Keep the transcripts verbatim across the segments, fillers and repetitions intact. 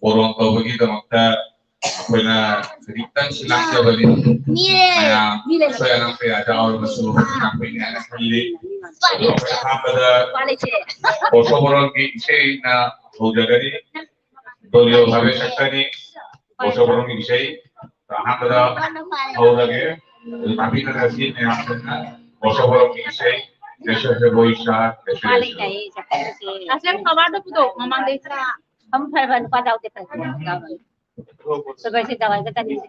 ꯊꯧꯔꯝ ꯇꯧꯕꯒꯤꯗꯃꯛꯇ ꯑꯩꯈꯣꯏꯅ ꯈꯖꯤꯛꯇꯪ ꯁꯤꯜꯂꯥꯡꯖꯕꯅꯤ꯫ ꯃꯌꯥꯝ ꯑꯁꯣꯏ ꯑꯉꯥꯝ ꯀꯌꯥ ꯌꯥꯎꯔꯕꯁꯨ ꯂꯥꯛꯄꯤꯅꯤ ꯍꯥꯏꯅ ꯈꯜꯂꯤ꯫ ꯑꯗꯣ ꯑꯩꯈꯣꯏ ꯑꯍꯥꯟꯕꯗ ꯕꯣꯔꯁꯣꯕꯣꯔꯣꯟꯒꯤ ꯏꯁꯩꯅ ꯍꯧꯖꯒꯅꯤ꯫ ꯗꯣꯂꯤꯌꯣ ꯚꯥꯕꯦ ꯁꯛꯀꯅꯤ ꯕꯣꯔꯁꯣꯕꯣꯔꯣꯟꯒꯤ ꯏꯁꯩ꯫ ꯑꯍꯥꯟꯕꯗ ꯍꯧꯔꯒꯦ꯫ ꯑꯗꯨ ꯇꯥꯕꯤꯔꯒ ꯁꯤ ꯃꯌꯥꯝꯁꯤꯅ ꯕꯣꯔꯁꯣꯕꯣꯔꯣꯟꯒꯤ ꯏꯁꯩ, ꯂꯩꯁꯦ ꯂꯩꯁꯦ ꯕꯣꯏ ꯁꯥ, ꯂꯩꯁꯦ ꯂꯩꯁꯦ꯫ ꯑꯁꯦꯡ ꯈꯕꯔꯗꯨ ꯄꯨꯊꯣꯛ, ꯃꯃꯥꯡꯗꯩ ꯈꯔ ꯐꯝ ꯐꯔꯕ ꯅꯨꯄꯥ ꯌꯥꯎꯗꯦ ꯐꯔꯦ꯫ ꯁꯨꯒꯔꯁꯤ ꯗꯋꯥꯏꯒ ꯆꯠꯂꯤꯁꯦ꯫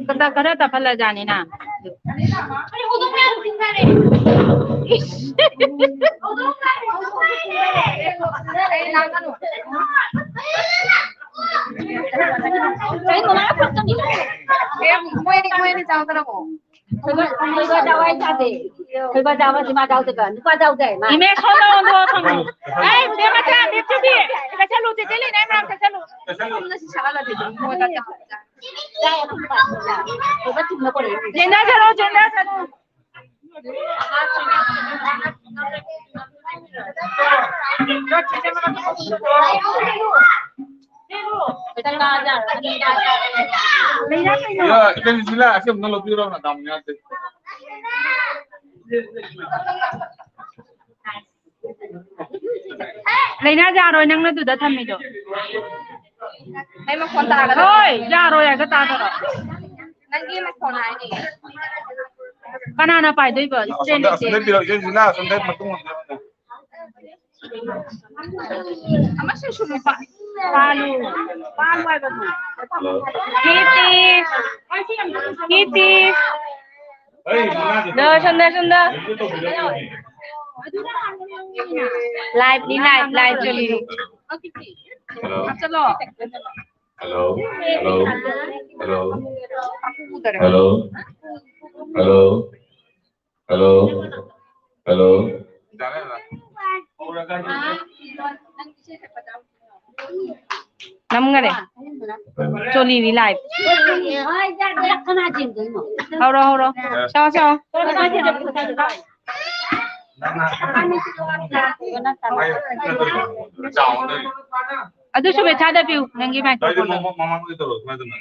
ꯀꯗꯥ ꯈꯔ ꯇꯞꯍꯜꯂꯖꯥꯠꯅꯤꯅ꯫ ꯀꯩꯅꯣ ꯃꯥꯅ ꯐꯠꯇꯕꯅꯤ꯫ ꯃꯣꯏꯗꯤ ꯃꯣꯏꯗꯤ ꯆꯥꯎꯗ꯭ꯔꯕꯣ? ꯊꯣꯏꯕ ꯊꯣꯏꯕ ꯗꯋꯥꯏ ꯆꯥꯗꯦ꯫ ꯊꯣꯏꯕ ꯆꯥꯕꯁꯤ ꯃꯥ ꯆꯥꯎꯗꯦꯕ꯫ ꯅꯨꯄꯥ ꯆꯥꯎꯗꯦ ꯃꯥ꯫ ꯏꯃꯦ ꯁꯣꯝꯗ ꯑꯣꯟꯊꯣꯛꯑꯣ ꯐꯝꯃꯣ꯫ ꯑꯩ ꯃꯦ ꯃꯆꯥ ꯃꯤꯠꯇꯨꯗꯤ꯫ ꯆꯠꯁꯜꯂꯨ ꯆꯦꯆꯦ ꯂꯤꯅ ꯃꯅꯥꯛꯇ ꯆꯠꯂꯨ꯫ ꯆꯠꯁꯜꯂꯨ꯫ ꯆꯥꯕ ꯊꯨꯝꯕ꯫ ꯊꯣꯏꯕ ꯊꯨꯝꯕ ꯄꯣꯔꯛꯑꯦ꯫ ꯆꯦꯟꯗꯁꯜꯂꯨ ꯆꯦꯟꯗꯁꯜꯂꯨ꯫ ꯌꯥ, ꯏꯆꯦ ꯁꯨꯁꯤꯂꯥ, ꯑꯁꯤ ꯑꯝꯇ ꯂꯧꯕꯤꯔꯣ, ꯗꯥꯝ ꯌꯥꯗꯦ꯫ ꯂꯥꯏꯅꯥ ꯌꯥꯔꯣꯏ ꯅꯪꯅ ꯑꯗꯨꯗ ꯊꯝꯃꯤꯗꯣ꯫ ꯑꯩ ꯃꯈꯣꯟ ꯇꯥꯒꯗ꯭ꯔꯣ? ꯍꯣꯏ, ꯌꯥꯔꯣꯏ ꯍꯥꯏꯒ ꯇꯥꯗꯔꯣ? ꯅꯪꯒꯤ ꯃꯈꯣꯟ ꯍꯥꯏꯅꯤ꯫ ꯀꯅꯥꯅ ꯄꯥꯏꯗꯣꯏꯕ? ꯑꯁꯣꯝꯗ, ꯏꯁꯇ꯭ꯔꯦꯟ ꯂꯩꯇꯦ꯫ ꯑꯁꯣꯝꯗ ꯄꯤꯔꯛꯑꯣ, ꯏꯆꯦ ꯁꯨꯁꯤꯂꯥ, ꯑꯁꯣꯝꯗ ꯃꯇꯨꯡ ꯑꯃ ꯄꯤꯔꯛꯑꯣ꯫ ꯑꯃꯁꯨ ꯁꯨꯝ ꯄꯥ-, ꯄꯥꯜꯂꯨ, ꯄꯥꯜꯂꯨ ꯍꯥꯏꯕꯅꯤ꯫ ꯍꯤꯞꯄꯤ, ꯍꯤꯞꯄꯤ꯫ ꯂꯣ, ꯁꯣꯝꯗ, ꯁꯣꯝꯗ꯫ ꯂꯥꯏꯚꯅꯤ, ꯂꯥꯏꯚ, ꯂꯥꯏꯚ ꯆꯠꯂꯤ꯫ Hello. Hello, hello, hello, hello, hello, hello, hello. ꯅꯝꯒꯔꯦ꯫ ꯆꯣꯂꯤꯅꯤ ꯂꯥꯏꯚ꯫ ꯍꯧꯔꯣ, ꯍꯧꯔꯣ꯫ ꯁꯥꯎ, ꯁꯥꯎ꯫ ꯑꯗꯨꯁꯨ ꯕꯦꯊꯥꯗ ꯄꯤꯌꯨ, ꯅꯪꯒꯤ ꯃꯥꯏꯀ꯭ꯔꯣꯐꯣꯟꯗꯣ꯫ ꯃꯃꯥꯡꯗ ꯇꯧꯔꯣ, ꯁꯨꯃꯥꯏꯅ ꯇꯧꯅ꯫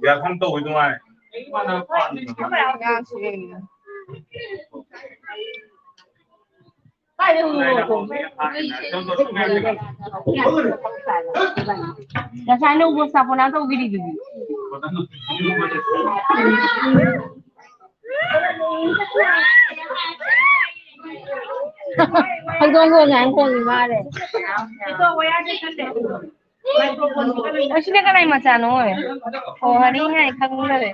ꯌꯥꯐꯝ ꯇꯧꯕ ꯑꯗꯨꯃꯥꯏꯅ꯫ ꯉꯁꯥꯏ ꯅꯪ ꯎꯕ ꯁꯥꯄꯣꯅꯥ ꯇꯧꯕꯤꯔꯤꯗꯨꯗꯤ꯫ ꯍꯧꯗꯣꯡ ꯈꯣꯡꯉꯦ ꯍꯥꯏꯅ ꯈꯣꯡꯉꯤ ꯃꯥꯜꯂꯦ꯫ ꯑꯣ, ꯁꯤꯅ ꯀꯅꯥꯏ ꯃꯆꯥꯅꯣ? ꯑꯣ, ꯍꯅꯤ ꯍꯥꯏ ꯈꯪꯗꯔꯦ꯫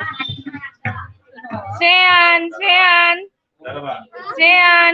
ꯁ꯭ꯔꯦꯌꯥꯟ, ꯁ꯭ꯔꯦꯌꯥꯟ꯫ ꯖꯦꯟ꯫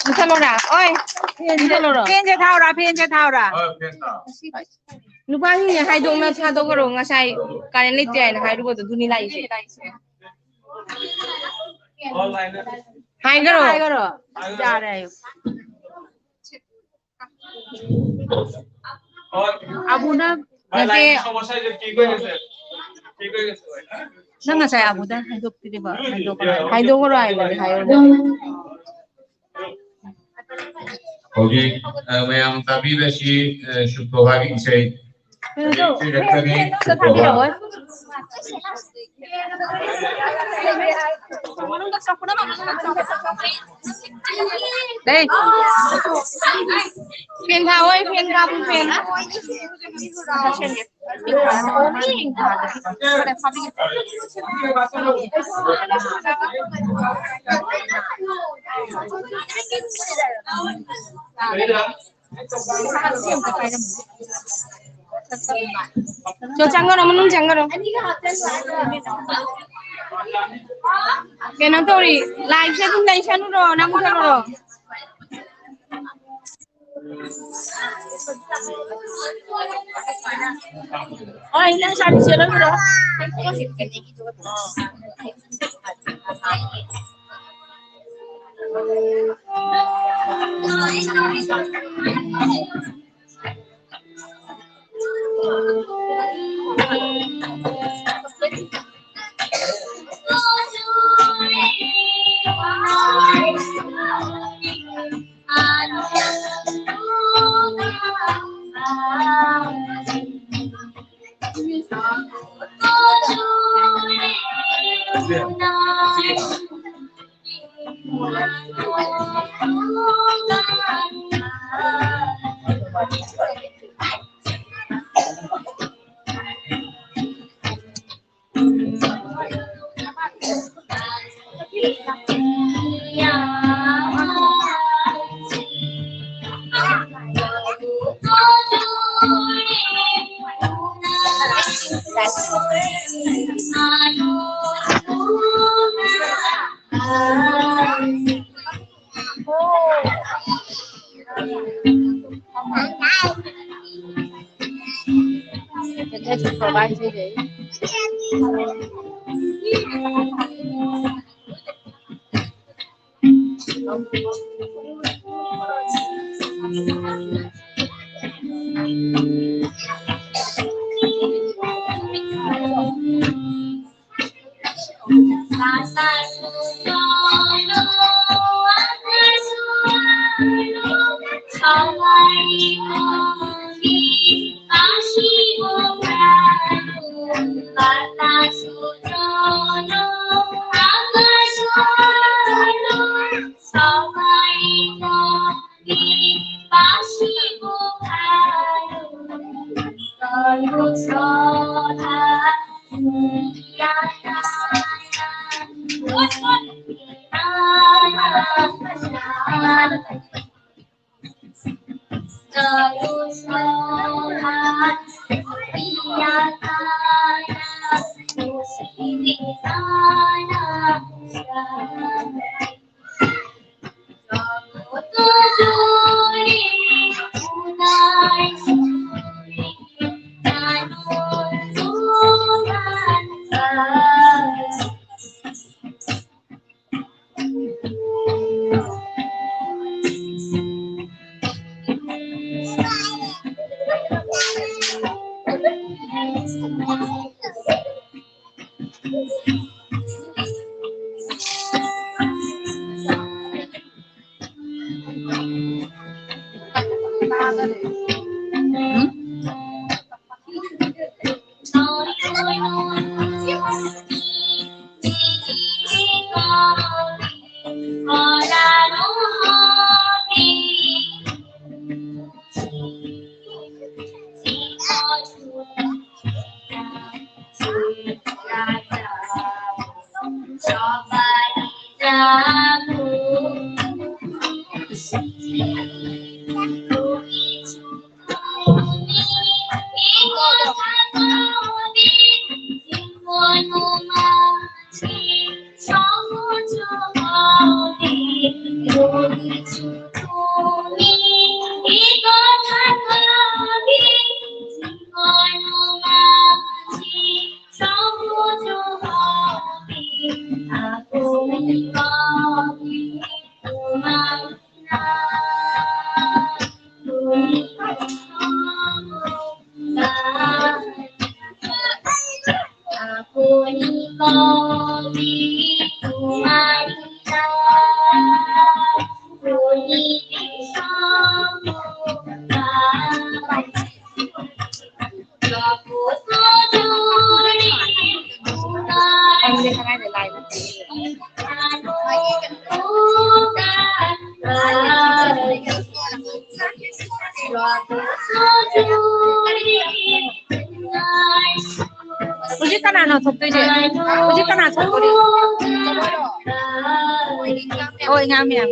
ꯃꯨꯊꯠꯂꯣꯔꯥ? ꯑꯣꯏ, ꯃꯨꯊꯠꯂꯣꯔꯣ? ꯐꯦꯟꯁꯦ ꯊꯥꯎꯔꯥ, ꯐꯦꯟꯁꯦ ꯊꯥꯎꯔꯥ? ꯅꯨꯄꯥꯁꯤꯡꯁꯦ ꯍꯥꯏꯗꯣꯛꯅ ꯊꯥꯗꯣꯛꯈ꯭ꯔꯣ, ꯉꯁꯥꯏ ꯀꯔꯦꯟ ꯂꯩꯇꯦ ꯍꯥꯏꯅ ꯍꯥꯏꯔꯨꯕꯗꯣ ꯑꯗꯨꯅꯤ ꯂꯥꯛꯏꯁꯦ꯫ ꯍꯥꯏꯈ꯭ꯔꯣ꯫ ꯍꯥꯏꯈ꯭ꯔꯣ꯫ ꯌꯥꯔꯦ ꯍꯥꯏꯌꯨ꯫ ꯑꯕꯨꯅ ꯅꯠꯇꯦ꯫ ꯅꯪ ꯉꯁꯥꯏ ꯑꯕꯨꯗ ꯍꯥꯏꯗꯣꯛꯇ꯭ꯔꯤꯕ? ꯍꯥꯏꯗꯣꯛꯈ꯭ꯔꯣ ꯍꯥꯏꯕꯅꯦ, ꯍꯥꯏꯌꯣ꯫ ꯍꯧꯖꯤꯛ, ꯑ, ꯃꯌꯥꯝ ꯇꯥꯕꯤꯔꯁꯤ, ꯑ, ꯁꯨꯄ꯭ꯔꯚꯥꯒꯤ ꯏꯁꯩ꯫ ꯀꯩꯅꯣ ꯇꯧ, ꯐꯦꯟ, ꯐꯦꯟ ꯑꯝꯇ ꯊꯥꯕꯤꯔꯛꯑꯣ꯫ ꯗꯦ꯫ ꯐꯦꯟ ꯊꯥꯎꯋꯣ, ꯐꯦꯟ ꯊꯥꯕꯨ ꯐꯦꯟ꯫ ꯆꯣ, ꯆꯪꯒꯅꯣ, ꯃꯅꯨꯡ ꯆꯪꯒꯅꯣ꯫ ꯀꯩꯅꯣ ꯇꯧꯔꯤ, ꯂꯥꯏꯟꯁꯦ ꯑꯗꯨꯝ ꯂꯩꯁꯅꯨꯔꯣ, ꯅꯪ ꯃꯨꯊꯠꯂꯨꯔꯣ꯫ ꯍꯣꯏ, ꯅꯪ service ꯆꯦꯜꯂꯝꯃꯤꯔꯣ? Let's provide you the ꯍꯧꯖꯤꯛ ꯀꯅꯥꯅꯣ ꯊꯣꯛꯇꯣꯏꯁꯦ? ꯍꯧꯖꯤꯛ ꯀꯅꯥ ꯊꯣꯛꯇꯣꯏꯅꯣ? ꯍꯣꯏ, ꯉꯥꯡ ꯃꯌꯥꯝ꯫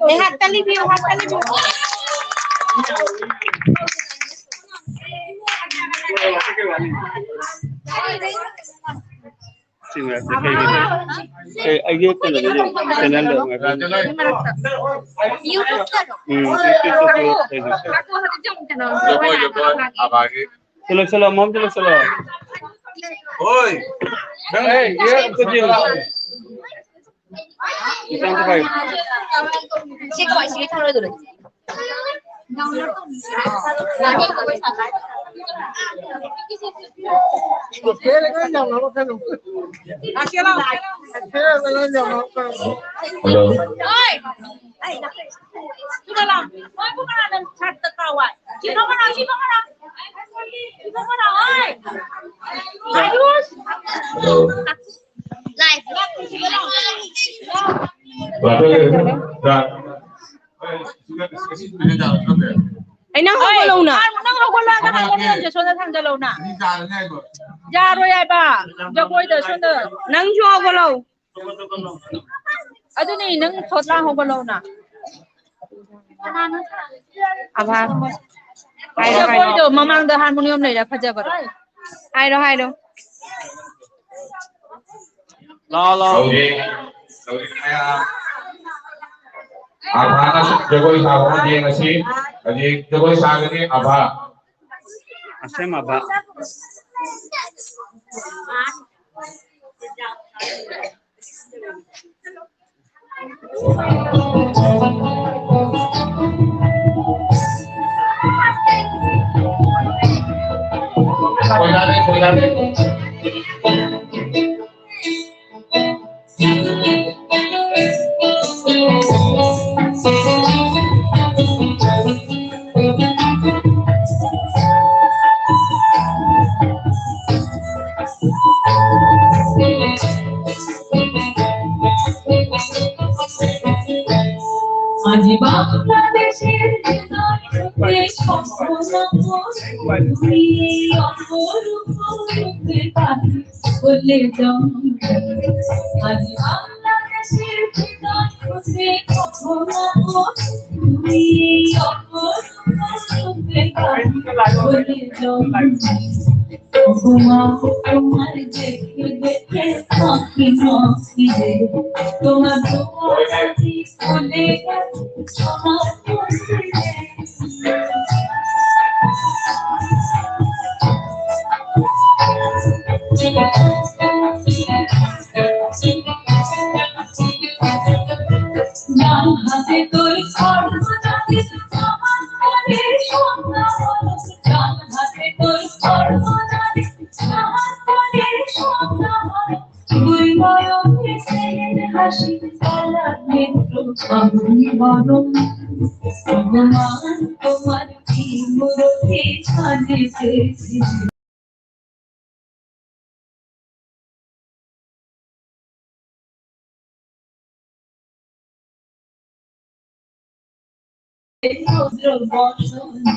ꯑꯦ, ꯍꯥꯠꯇ ꯂꯤꯕꯤꯌꯨ, ꯍꯥꯠꯇ ꯂꯤꯕꯤꯌꯨ꯫ ꯁꯤ ꯃꯔꯛꯇ ꯀꯩꯒꯤꯅꯣ? ꯑꯩ, ꯑꯩꯒꯤ ꯀꯩꯅꯣꯗ ꯌꯦꯡꯉꯣ, channelꯗ ꯉꯥꯏꯈꯣ꯫ ꯎꯝ, YouTube, Facebook꯫ ꯂꯧꯁꯜꯂꯣ, ꯂꯧꯁꯜꯂꯣ, ꯑꯃꯃꯝ ꯂꯧꯁꯜꯂꯣ꯫ ꯍꯣꯏ꯫ ꯅꯪ ꯑꯦ, ꯌꯦ ꯑꯝꯇ ꯌꯦꯡꯉꯣ꯫ ꯏꯆꯥ ꯑꯝꯇ ꯄꯥꯏꯌꯨ꯫ ꯁꯤ ꯀꯃꯥꯏ, ꯁꯤꯒꯤ ꯊꯥꯔꯣꯏꯗꯧꯔꯦ꯫ Hello. ꯍꯣꯏ꯫ ꯁꯤꯗ ꯂꯥꯎ꯫ ꯍꯣꯏ, ꯏꯕꯨꯡꯉꯣ, ꯅꯪ ꯁꯥꯠꯇ ꯀꯥꯎ ꯍꯥꯏ꯫ ꯁꯤ ꯐꯝꯃꯣ ꯂꯥꯎ, ꯁꯤ ꯐꯝꯃꯣ ꯂꯥꯎ꯫ ꯁꯤ ꯐꯝꯃꯣ ꯂꯥꯎ, ꯍꯣꯏ꯫ ꯑꯌꯨꯁ꯫ Hello꯫ ꯂꯥꯏ꯫ ꯂꯥꯛꯄꯤꯔꯣ꯫ ꯂꯥꯛꯄꯤꯔꯣ꯫ ꯑꯩ ꯅꯪ ꯍꯣꯏ, ꯍꯧꯒꯠꯂꯛꯎꯅ꯫ ꯅꯪ ꯍꯧꯒꯠꯂꯣ, ꯅꯪ ꯍꯧꯒꯠꯂꯣ, ꯁꯣꯝꯗ ꯊꯥꯡꯖꯜꯂꯧꯅ꯫ ꯌꯥꯔꯣꯏ ꯍꯥꯏꯕ, ꯖꯒꯣꯏꯗ ꯁꯣꯝꯗ꯫ ꯅꯪꯁꯨ ꯍꯧꯒꯠꯂꯛꯎ꯫ ꯑꯗꯨꯅꯤ, ꯅꯪ ꯊꯣꯠꯂꯥ ꯍꯧꯒꯠꯂꯛꯎꯅ꯫ ꯑꯚꯥ꯫ ꯍꯥꯏꯔꯣ, ꯍꯥꯏꯔꯣ꯫ ꯖꯒꯣꯏꯗꯣ ꯃꯃꯥꯡꯗ harmonium ꯂꯩꯔ ꯐꯖꯕꯗꯣ꯫ ꯍꯥꯏꯔꯣ, ꯍꯥꯏꯔꯣ꯫ ꯂꯥꯎ, ꯂꯥꯎ꯫ ꯍꯧꯖꯤꯛ, ꯍꯧꯖꯤꯛ ꯑꯌꯥ-, ꯑꯚꯥꯅ ꯖꯒꯣꯏ ꯁꯥꯕ ꯑꯃ ꯌꯦꯡꯉꯁꯤ꯫ ꯍꯧꯖꯤꯛ ꯖꯒꯣꯏ ꯁꯥꯒꯅꯤ ꯑꯚꯥ꯫ ꯑꯁꯦꯝ ꯑꯚꯥ꯫ আজ বাংলাদেশের হৃদয় হতে স্বপ্ন তুমি অপরূপ রূপে বাঁধি বলে যাও। আজ বাংলাদেশের হৃদয় হতে স্বপ্ন তুমি অপরূপ রূপে বাঁধি বলে যাও। তোমার, তোমার দেখে দেখে থাকি না ফিরে। তোমার দোয়া রাখি ভুলে গেছি তোমার মসজিদে। ডান হাতে তোর খড়গ, ডান হাতে তোর সন্ধ্যা হলো। ডান হাতে তোর খড়গ, ডান হাতে তোর সন্ধ্যা হলো। দুই নয়নে সেদিন হাসি কালা নেত্র আমি বরণ। ভগবান তোমার কি মূরতি ছাড়ে পেয়েছি। রৌদ্র বর্ষণে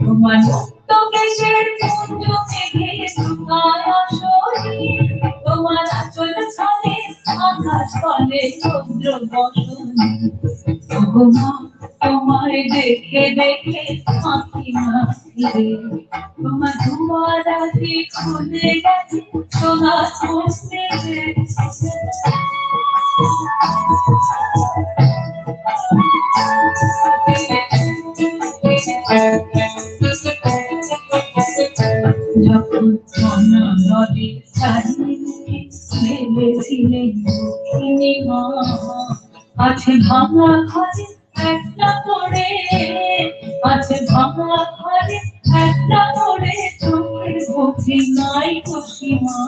তোমার মুক্ত কেশের কুঞ্জ মেঘে তোমার আসনে। তোমার আঁচল ছলে আকাশ তলে রৌদ্র বর্ষণে। ওগো মা, তোমায় দেখে দেখে থাকি না ফিরে। তোমার দুয়ার আগে খুলে গেছে সোনার মসজিদে। যখন সোনা নদীর চারিদিকে মেলেছিলে দক্ষিণী মা, আছে ভাঙা ঘরে একটা করে, আছে ভাঙা ঘরে একটা করে, চোখের বুঝি নাই খুশি মা।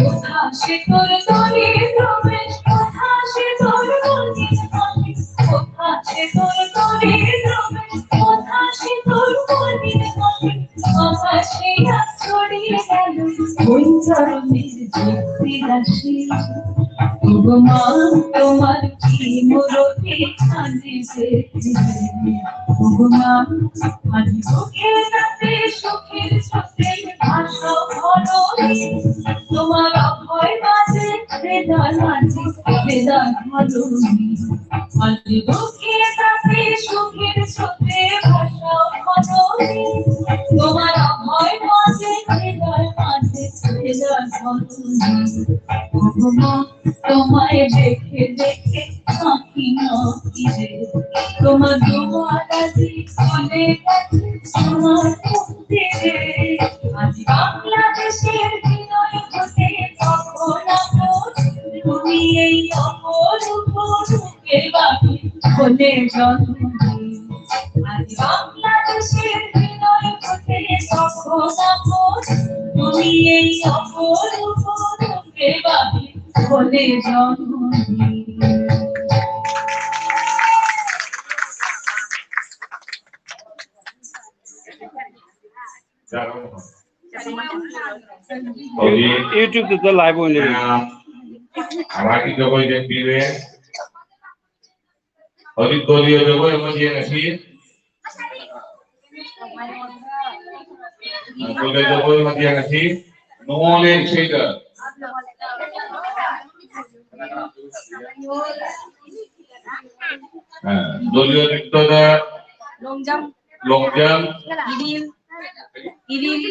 কোথা সে তোর তরে প্রবেশ, কোথা সে তোর মনে মনে, কোথা সে তোর তরে প্রবেশ, কোথা সে তোর মনে মনে, আকাশে আছড়ে গেল ওই চরণের জ্যোতি রাশি। ওগো মা, তোমার কি মুরতি খানি দেখি। ওগো মা, আজ বুকে রাতে সুখের স্রোতে ভাসো ধরণী। তোমার অভয় বাজে হৃদয় মাঝে, হৃদয় ধরণী। আজ বুকে রাতে সুখের স্রোতে ভাসো ধরণী। তোমার অভয় বাজে হৃদয় মাঝে, হৃদয় ধরণী। ওগো মা, তোমায় দেখে দেখে আঁখি আঁখি রে, তোমার দুয়ারাতে খুলে গেছে আমার মন্দিরে। আজ বাংলাদেশের বিনয় ঘটে কখন আপন, তুমি এই অপরূপ রূপে বাপি হলে জননী। আজ বাংলাদেশের বিনয় ঘটে কখন আপন, তুমি এই অপরূপ রূপে বাপি হলে জননী। ꯍꯧꯖꯤꯛ, YouTube-ꯇ live ꯑꯣꯏꯅ ꯂꯩ꯫ ꯑ, ꯑꯃꯥꯏꯀꯤ ꯖꯒꯣꯏꯁꯦ ꯄꯤꯔꯦ꯫ ꯍꯧꯖꯤꯛ ꯗꯣꯂꯤꯌꯣ ꯖꯒꯣꯏ ꯑꯃ ꯌꯦꯡꯉꯁꯤ꯫ ꯗꯣꯂꯤꯌꯣ ꯖꯒꯣꯏ ꯑꯃ ꯌꯦꯡꯉꯁꯤ꯫ ꯅꯣꯡꯂꯦ ꯏꯁꯩꯗ꯫ ꯑ, ꯗꯣꯂꯤꯌꯣ ꯅ꯭ꯔꯤꯇ꯭ꯌꯗ long jump, long jump, Iril, Iril,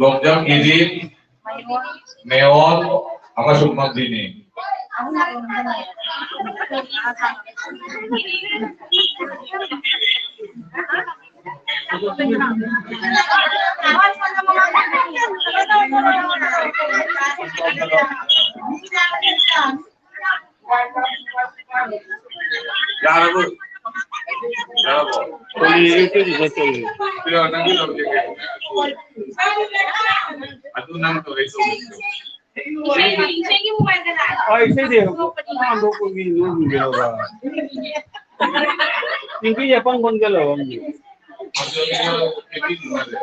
long jump, Iril, ꯃꯌꯣꯜ, ꯑꯃꯁꯨꯡ ꯃꯟꯗꯤꯅꯤ꯫ ꯌꯥꯔꯕꯣ? ꯌꯥꯔꯕꯣ? ꯀꯔꯤ ꯌꯨꯇ꯭ꯌꯨꯕꯇ ꯆꯠꯇꯣꯔꯤ? ꯄꯤꯔꯛꯑꯣ, ꯅꯪꯒꯤ ꯂꯧꯒꯦ꯫ ꯑꯗꯨ ꯅꯪ ꯇꯧꯔꯛꯏ ꯇꯧꯔꯤꯗꯣ꯫ ꯑꯩ ꯏꯁꯩꯗꯤ ꯍꯥꯟꯗꯣꯛꯄꯒꯤ ꯅꯣꯡ ꯍꯨꯟꯒꯦ ꯂꯧꯕ꯫ ꯄꯤꯡꯀꯤ ꯌꯥꯄꯪ ꯀꯣꯟꯒꯦ ꯂꯧꯕ꯫ ꯑꯗꯨ ꯑꯩ ꯄꯤꯡꯀꯤ ꯅꯨꯡꯉꯥꯏꯔꯦ꯫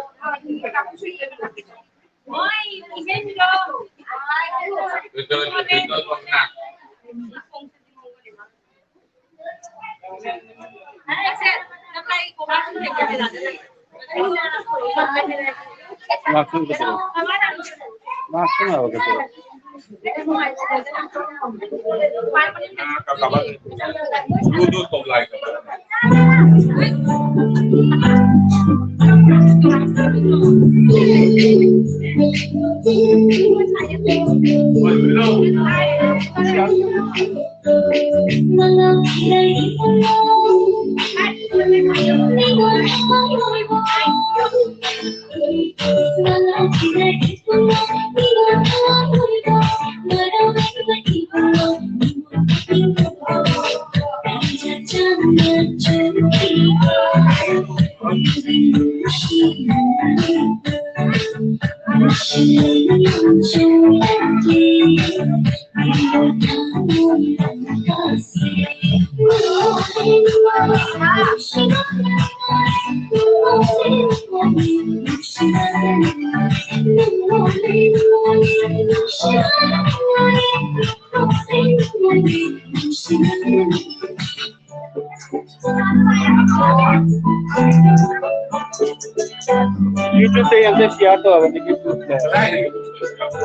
YouTube ꯇ ꯌꯥꯝ ꯁꯤꯌꯥꯔ ꯇꯧꯔꯕꯅꯤ, YouTube ꯇ꯫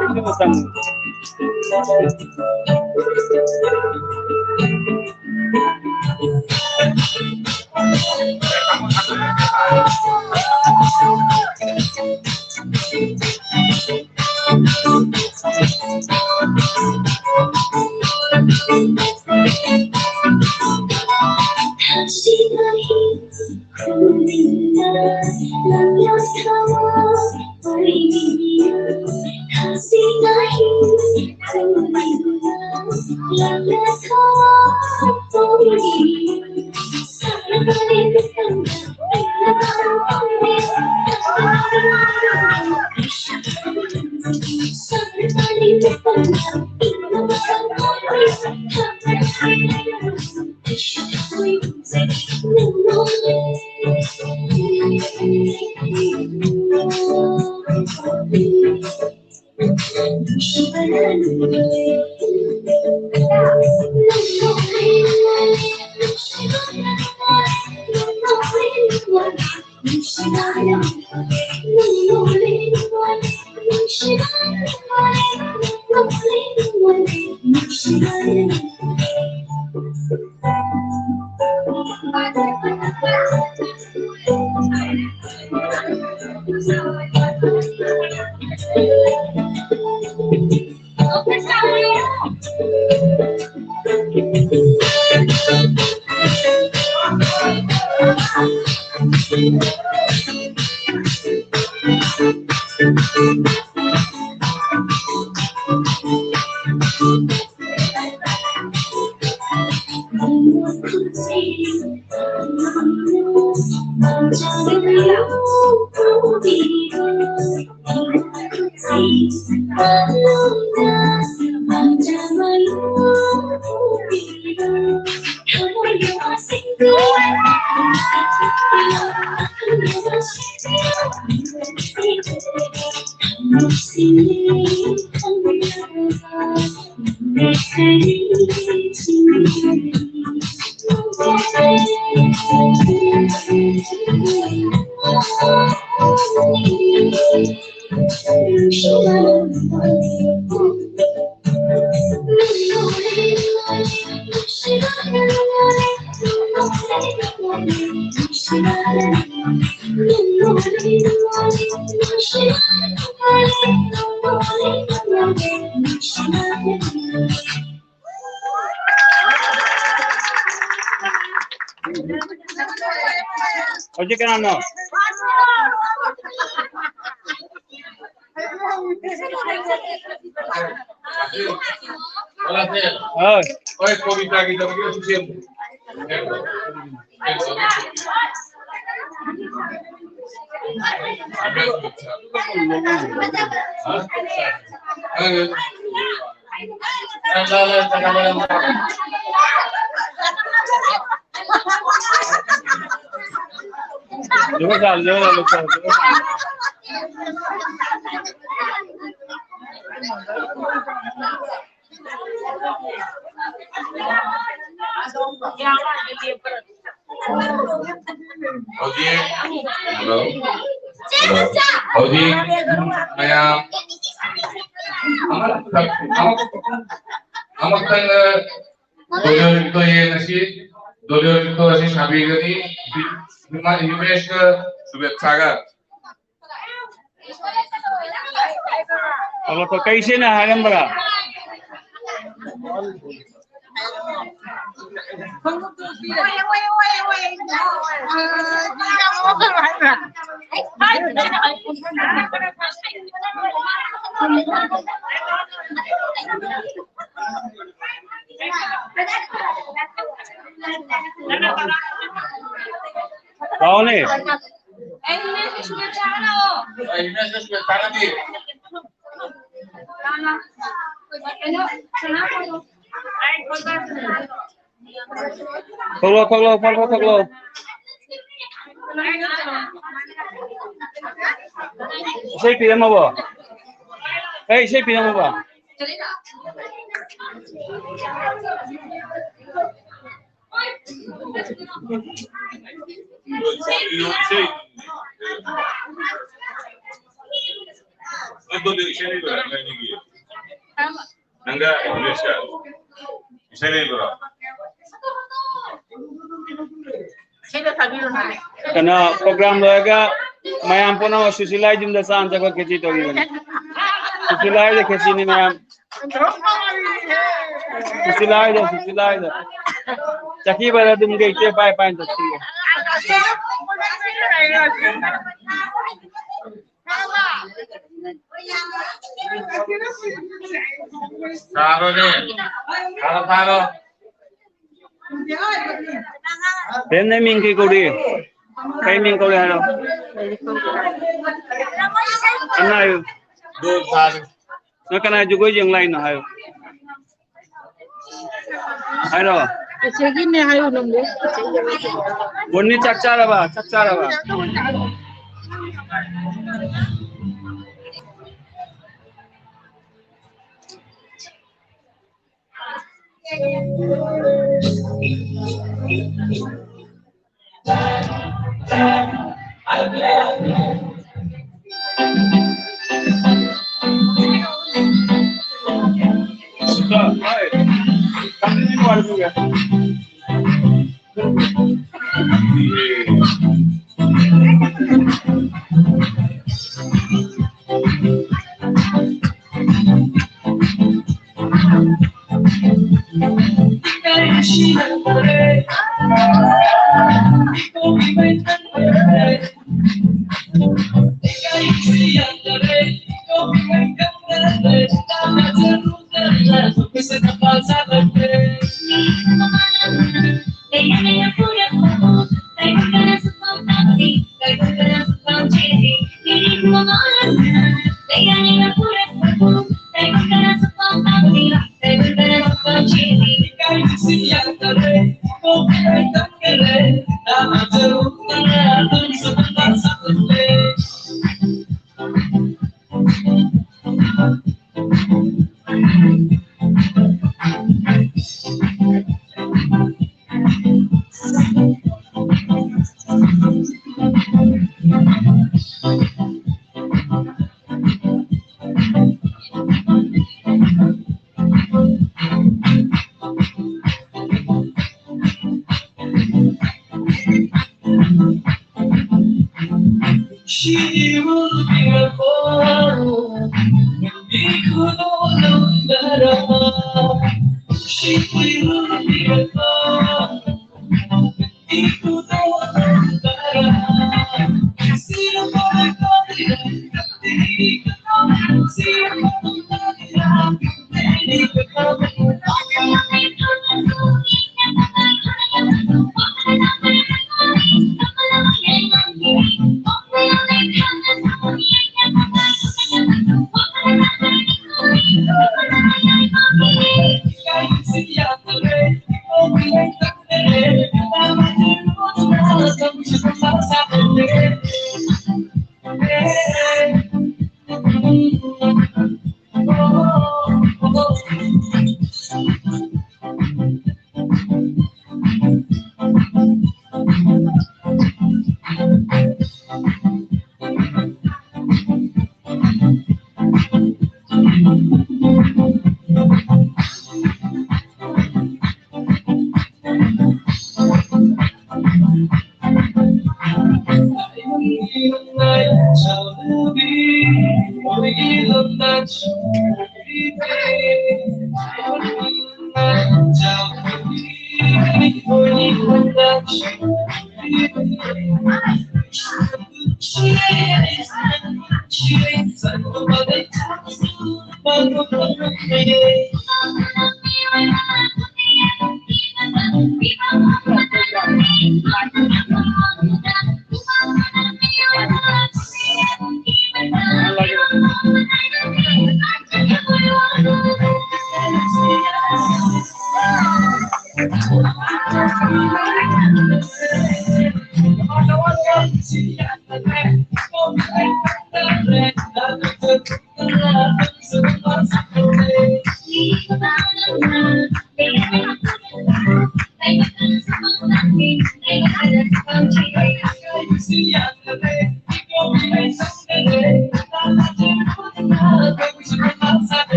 YouTube ꯇ ꯆꯪꯉꯨ꯫ ꯍꯧꯖꯤꯛ ꯀꯅꯥꯅꯣ? ꯍꯣꯏ꯫ ꯍꯧꯖꯤꯛ, ꯍꯜꯂꯣ? ꯍꯜꯂꯣ? ꯍꯧꯖꯤꯛ ꯃꯌꯥꯝ ꯑꯃꯈꯛ-, ꯑꯃ-, ꯑꯃꯈꯛꯇꯪ ꯗꯣꯂꯤꯌꯣ ꯅ꯭ꯔꯤꯇ꯭ꯌ ꯌꯦꯡꯉꯁꯤ꯫ ꯗꯣꯂꯤꯌꯣ ꯅ꯭ꯔꯤꯇ꯭ꯌ ꯑꯁꯤ ꯁꯥꯕꯤꯒꯅꯤ ꯍꯤꯃꯦꯁꯀ ꯁꯨꯕꯦꯠꯁꯥꯒ꯫ ꯑꯃꯨꯛꯀ ꯀꯩꯁꯦꯅ ꯍꯥꯏꯔꯝꯕ꯭ꯔꯥ? ꯂꯥꯛꯑꯣꯅꯦ꯫ ꯊꯣꯛꯂꯛꯑꯣ, ꯊꯣꯛꯂꯛꯑꯣ, ꯐꯠ ꯐꯠ ꯊꯣꯛꯂꯛꯑꯣ꯫ ꯏꯁꯩ ꯄꯤꯔꯝꯃꯕꯣ? ꯑꯩ ꯏꯁꯩ ꯄꯤꯔꯝꯃꯕꯣ? ꯅꯪꯒ ꯏꯪꯂꯤꯁꯀ ꯏꯁꯩ ꯂꯩꯕ꯭ꯔꯣ? ꯀꯩꯅꯣ, program ꯂꯣꯏꯔꯒ ꯃꯌꯥꯝ ꯄꯨꯝꯅꯃꯛ ꯁꯨꯁꯤꯂꯥꯒꯤ ꯌꯨꯝꯗ ꯆꯥꯅ ꯆꯠꯄ ꯈꯦꯆꯤ ꯇꯧꯔꯤꯕꯅꯤ꯫ ꯁꯨꯁꯤꯂꯥꯒꯤꯗ ꯈꯦꯆꯤꯅꯤ ꯃꯌꯥꯝ꯫ ꯁꯨꯁꯤꯂꯥꯒꯤꯗ, ꯁꯨꯁꯤꯂꯥꯒꯤꯗ꯫ ꯆꯥꯛꯈꯤꯕꯗ ꯑꯗꯨꯝ ꯒꯩꯇꯦ ꯄꯥꯏ ꯄꯥꯏꯅ ꯆꯠꯈꯤꯌꯦ꯫ ꯊꯥꯔꯣꯅꯦ꯫ ꯊꯥꯔꯣ, ꯊꯥꯔꯣ꯫ ꯕꯦꯝ, ꯅꯪ ꯃꯤꯡ ꯀꯩ ꯀꯧꯔꯤ? ꯀꯩ ꯃꯤꯡ ꯀꯧꯔꯤ ꯍꯥꯏꯔꯣ? ꯀꯟꯅ ꯍꯥꯏꯌꯨ꯫ ꯅꯪ ꯀꯅꯥ ꯖꯒꯣꯏ ꯌꯦꯡ ꯂꯥꯛꯏꯅꯣ ꯍꯥꯏꯌꯨ꯫ ꯍꯥꯏꯔꯣ꯫ ꯆꯦꯆꯦꯒꯤꯅꯦ ꯍꯥꯏꯌꯨ ꯅꯪꯕꯨ꯫ ꯕꯣꯅꯤ, ꯆꯥꯛ ꯆꯥꯔꯕ? ꯆꯥꯛ ꯆꯥꯔꯕ?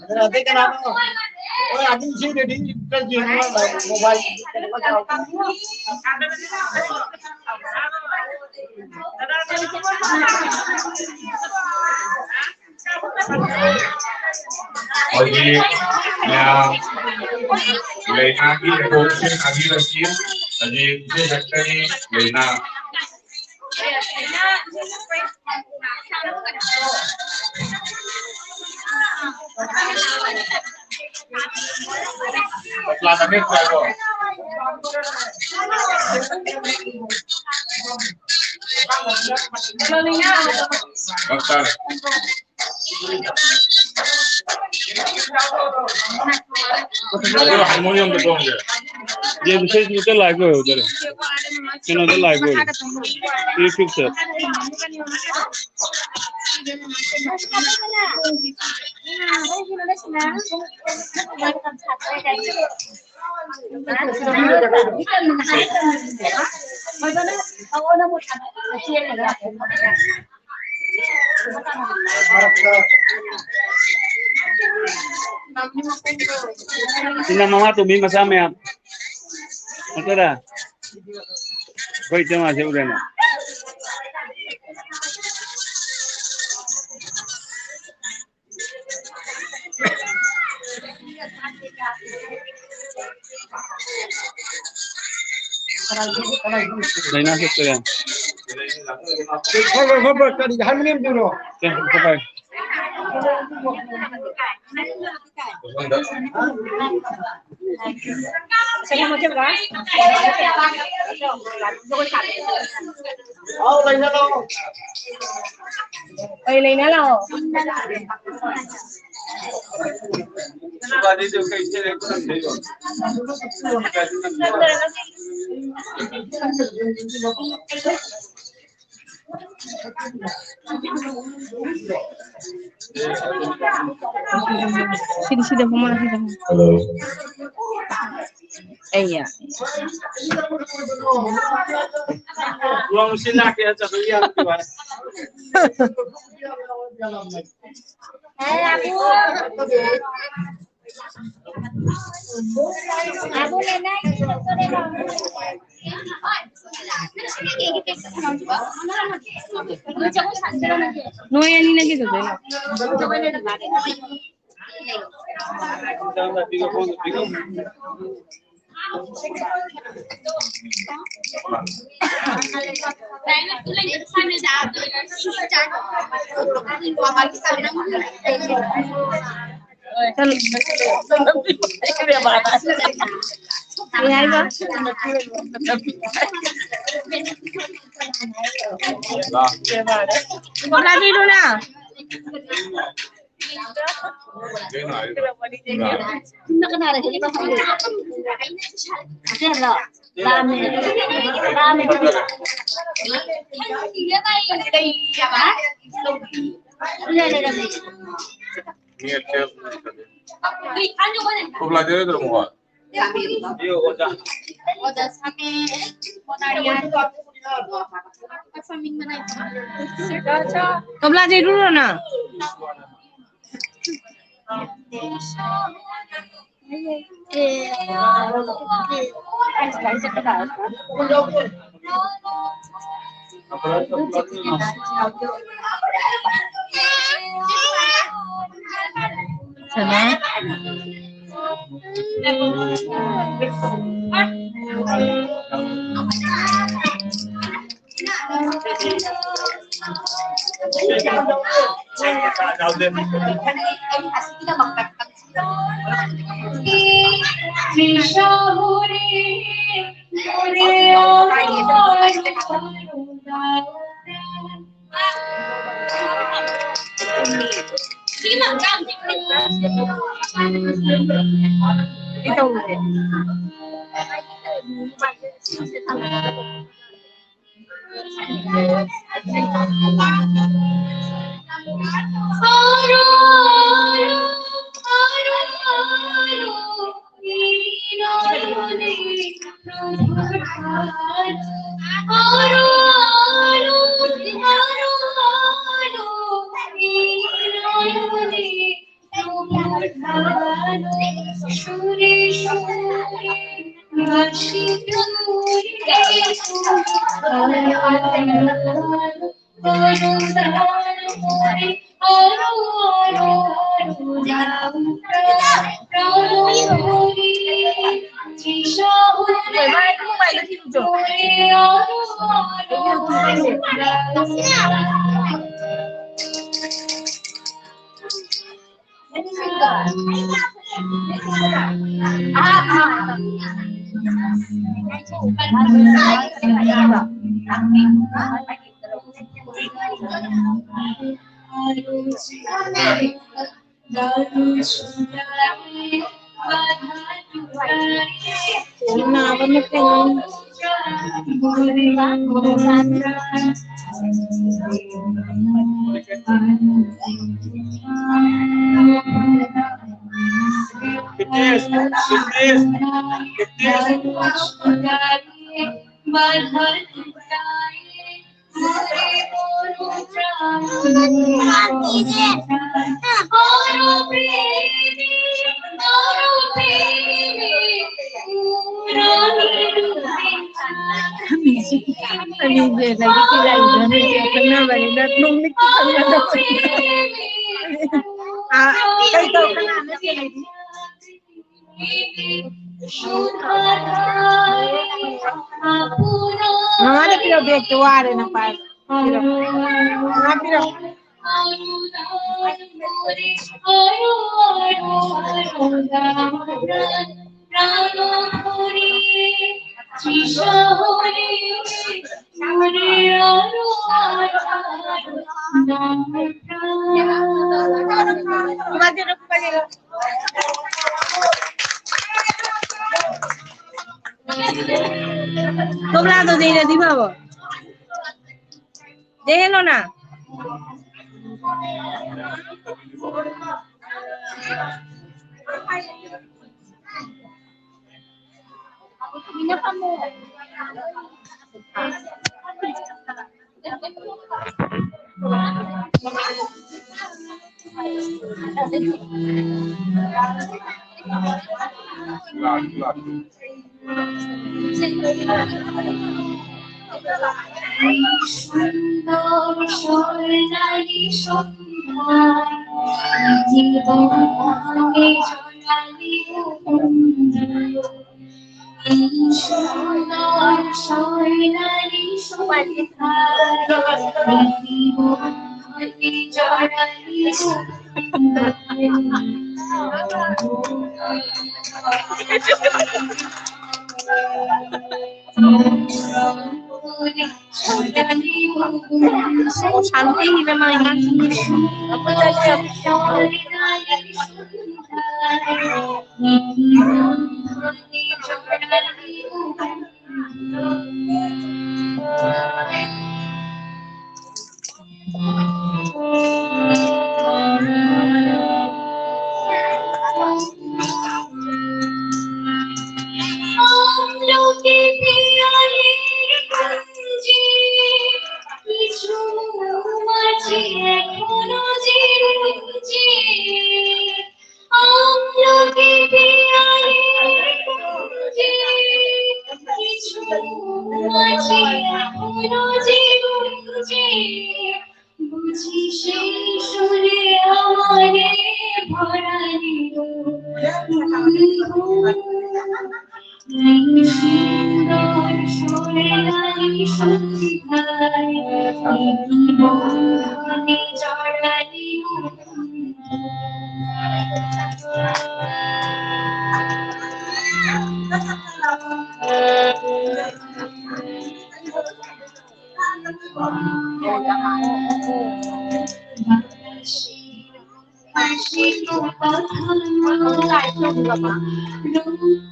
ꯑꯗꯨꯅ ꯑꯇꯩ ꯀꯅꯥꯅꯣ? ꯍꯣꯏ, ꯑꯗꯨꯝ ꯁꯤ ready ꯈꯔ ꯌꯦꯡꯉꯣ, mobile ꯀꯩꯅꯣ ꯇꯧꯔꯒ꯫ ꯍꯧꯖꯤꯛ ꯃꯌꯥꯝ ꯂꯩꯅꯥꯒꯤ ꯄꯣꯠꯁꯦ ꯊꯥꯕꯤꯔꯛꯈꯤ꯫ ꯍꯧꯖꯤꯛ ꯏꯆꯦ ꯈꯛꯇꯅꯤ ꯂꯩꯅꯥ꯫ ꯑꯗꯣ harmonium ꯗꯣ ꯇꯣꯡꯒꯦ꯫ ꯌꯦꯡꯁꯦ, ꯁꯤꯗ live ꯑꯣꯏꯍꯧꯗꯔꯦ꯫ ꯀꯩꯅꯣꯗ live ꯑꯣꯏꯔꯦ꯫ YouTube ꯇ꯫ ꯁꯤꯅ ꯃꯃꯥ ꯇꯣꯝꯕꯤ ꯃꯆꯥ ꯃꯌꯥꯝ꯫ ꯅꯠꯇ꯭ꯔꯥ? ꯑꯩꯈꯣꯏ ꯏꯇꯩꯃꯁꯦ ꯎꯔꯦꯅ꯫ ꯂꯥꯏꯅꯥ ꯆꯠꯇꯣꯏꯔꯥ? ꯈꯔ, ꯈꯔ, ꯈꯔ, ꯀꯔꯤ ꯍꯥꯏꯕꯅꯣ ꯌꯦꯡꯕꯤꯔꯣ꯫ ꯀꯩ ꯍꯥꯏꯕ? ꯀꯩ ꯂꯩꯅꯥ ꯂꯥꯛꯑꯣ? ꯁꯤꯗꯤ ꯁꯤꯗ ꯐꯝꯃꯣ, ꯁꯤꯗ ꯐꯝꯃꯣ꯫ ꯍꯜꯂꯣ꯫ ꯑꯩꯌꯥ꯫ ꯅꯣꯏ ꯑꯅꯤꯅ ꯀꯩꯗꯧꯗꯣꯏꯅꯣ? ꯀꯩ ꯍꯥꯏꯕ? ꯀꯣꯝꯂꯥ ꯄꯤꯔꯨꯅ꯫ ꯀꯣꯝꯂꯥꯗꯤ ꯂꯩꯇ꯭ꯔꯣ, ꯃꯉꯣꯟ? ꯀꯣꯝꯂꯥꯁꯦ ꯏꯔꯨꯔꯣ ꯅꯪ꯫ ꯑꯅꯤꯁꯦ ꯂꯩꯔꯤꯛꯇꯤ ꯂꯩꯕꯅꯤꯁꯦ ꯈꯪꯅꯕꯅꯤꯅ ꯅꯣꯡꯃꯤꯠꯇꯤ ꯈꯪꯅꯗꯕꯅꯤ꯫ ꯑ, ꯀꯩ ꯇꯧ-, ꯀꯅꯥꯅꯣ ꯁꯤ ꯂꯩꯔꯤ? ꯃꯃꯥꯗ ꯄꯤꯔꯣ, ꯕꯦꯒꯇꯣ ꯋꯥꯔꯦ ꯅꯪ ꯄꯥꯏꯔꯣ꯫ ꯄꯤꯔꯣ꯫ ꯃꯃꯥ ꯄꯤꯔꯣ꯫ ꯀꯣꯝꯂꯥꯗꯣ ꯅꯩꯅꯗꯤ ꯐꯕ꯫ ꯅꯩꯍꯜꯂꯣꯅ꯫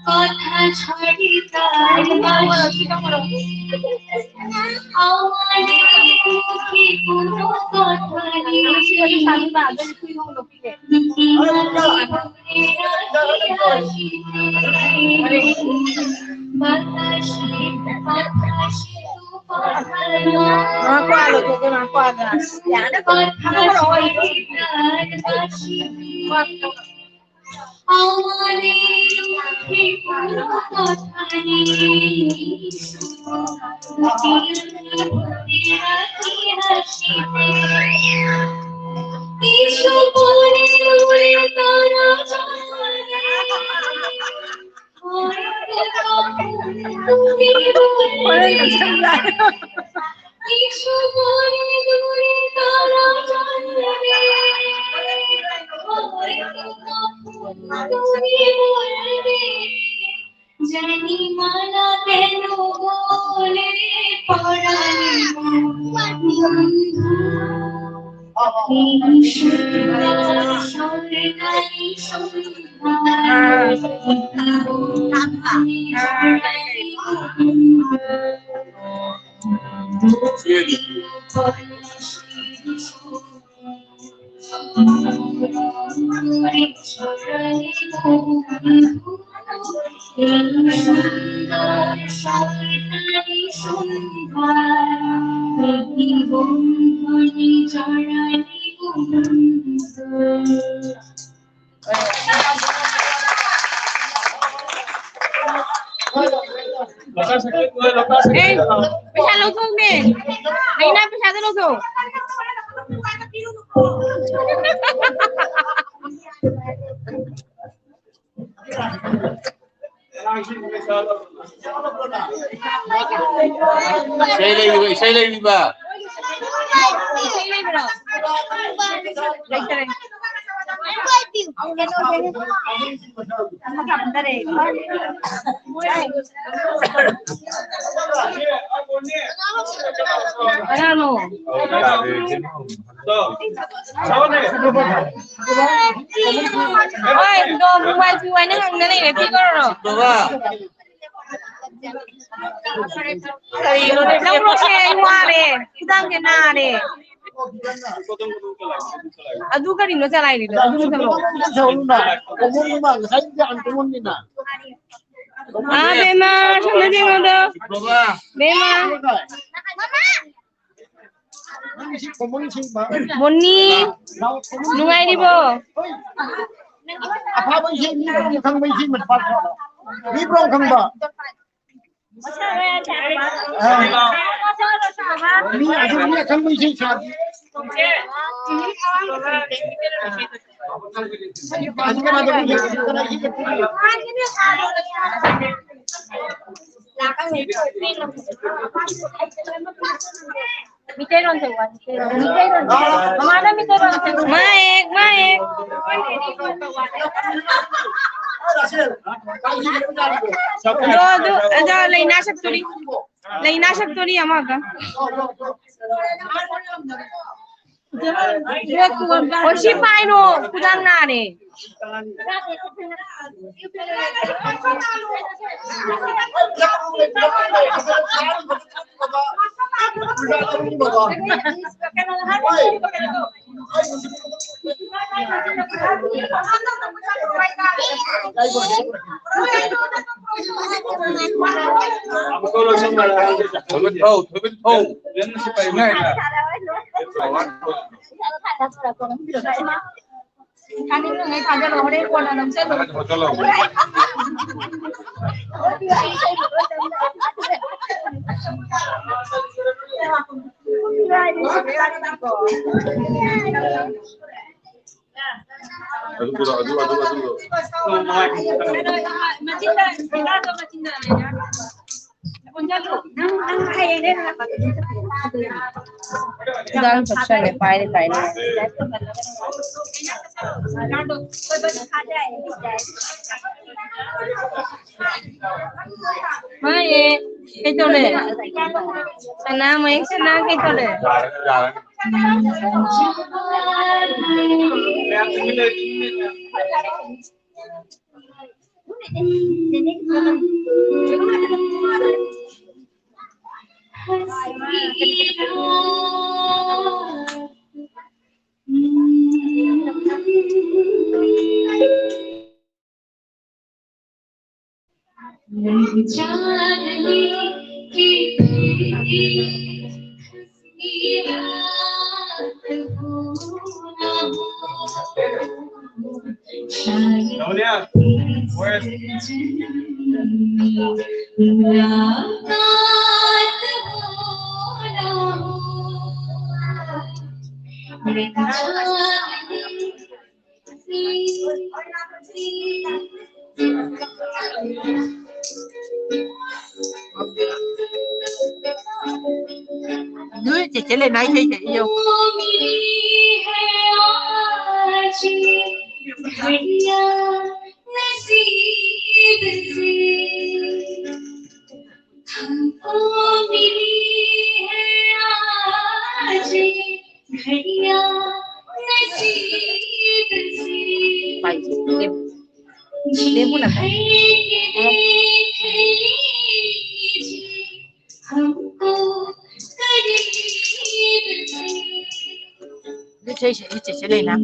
কথা ছাড়ি তার বাঁশি। আমার মুখে কোনো কথা নেই। বাতাসে, বাতাসে ꯏꯁꯩ ꯂꯩꯕꯤꯕ, ꯏꯁꯩ ꯂꯩꯕꯤꯕ꯫ ꯀꯅꯥꯅꯣ? ꯍꯣꯏ, ꯗꯣ ꯃꯣꯕꯥꯏꯜ ꯄꯤꯌꯨ ꯍꯥꯏꯅ ꯉꯪꯅ ꯂꯩꯔꯦ, ꯄꯤꯈ꯭ꯔꯣ꯫ ꯀꯔꯤꯅꯣꯅꯦ? ꯂꯧꯔꯣꯁꯦ, ꯑꯩ ꯋꯥꯔꯦ, ꯈꯨꯗꯥꯡꯁꯦ ꯅꯥꯔꯦ꯫ ꯑꯗꯨ ꯀꯔꯤꯅꯣ ꯆꯂꯥꯏꯔꯤꯗꯣ? ꯑꯗꯨ ꯃꯨꯊꯠꯂꯣ꯫ ꯑꯥ, ꯕꯦꯝꯃ, ꯁꯣꯝꯗ ꯌꯦꯡꯉꯣꯗꯣ꯫ ꯕꯦꯝꯃ꯫ ꯃꯣꯅꯤ, ꯅꯨꯡꯉꯥꯏꯔꯤꯕꯣ? ꯑꯐꯥꯕ ꯏꯁꯩ ꯃꯤ ꯑꯗꯨꯝ ꯈꯪꯕ ꯏꯁꯩ ꯃꯄꯥ ꯈꯪꯕ꯫ ꯃꯤ ꯄ꯭ꯔꯣꯝ ꯈꯪꯕ? ꯑ, ꯃꯤ ꯑꯗꯨꯝ ꯃꯤ ꯑꯈꯪꯕ ꯏꯁꯩ ꯁꯥꯕꯤ꯫ ꯃꯩꯇꯩꯂꯣꯟ ꯇꯧ, ꯃꯩꯇꯩꯂꯣꯟ꯫ ꯃꯃꯥꯅ ꯃꯩꯇꯩꯂꯣꯟ ꯇꯧ꯫ ꯃꯌꯦꯛ, ꯃꯌꯦꯛ꯫ ꯑꯗꯣ, ꯑꯗꯨ, ꯑꯗꯣ, ꯂꯩꯅꯥ ꯁꯛꯇꯣꯔꯤ꯫ ꯂꯩꯅꯥ ꯁꯛꯇꯣꯔꯤ ꯑꯃꯒ꯫ ꯀꯣꯟꯁꯤ ꯄꯥꯏꯅꯣ, ꯈꯨꯗꯥꯡ ꯅꯥꯔꯦ꯫ ꯊꯣꯏꯕ ꯊꯧ, ꯊꯣꯏꯕ ꯊꯧ꯫ ꯊꯥꯖꯤꯜꯂꯣ, ꯍꯣꯔꯦꯟ ꯀꯣꯟꯅ ꯅꯝꯁꯤꯜꯂꯣ꯫ ꯑꯗꯨ, ꯑꯗꯨ, ꯑꯗꯨ, ꯑꯗꯨ, ꯑꯗꯨ꯫ ꯈꯨꯗꯥꯡ ꯆꯞꯁꯜꯂꯦ, ꯄꯥꯏꯔꯦ, ꯄꯥꯏꯔꯦ꯫ ꯃꯥꯌꯦ꯫ ꯀꯩ ꯇꯧꯔꯦ? ꯁꯅꯥ, ꯃꯌꯦꯛ ꯁꯅꯥ ꯀꯩ ꯇꯧꯔꯦ? ꯅꯣꯏ ꯆꯦꯆꯦ ꯂꯩꯃꯥ ꯏꯁꯩ ꯁꯛꯏ ꯌꯦꯡꯉꯨ꯫ ꯏꯁꯩ ꯁꯛꯏ ꯆꯦꯆꯦ ꯂꯩꯅꯥ꯫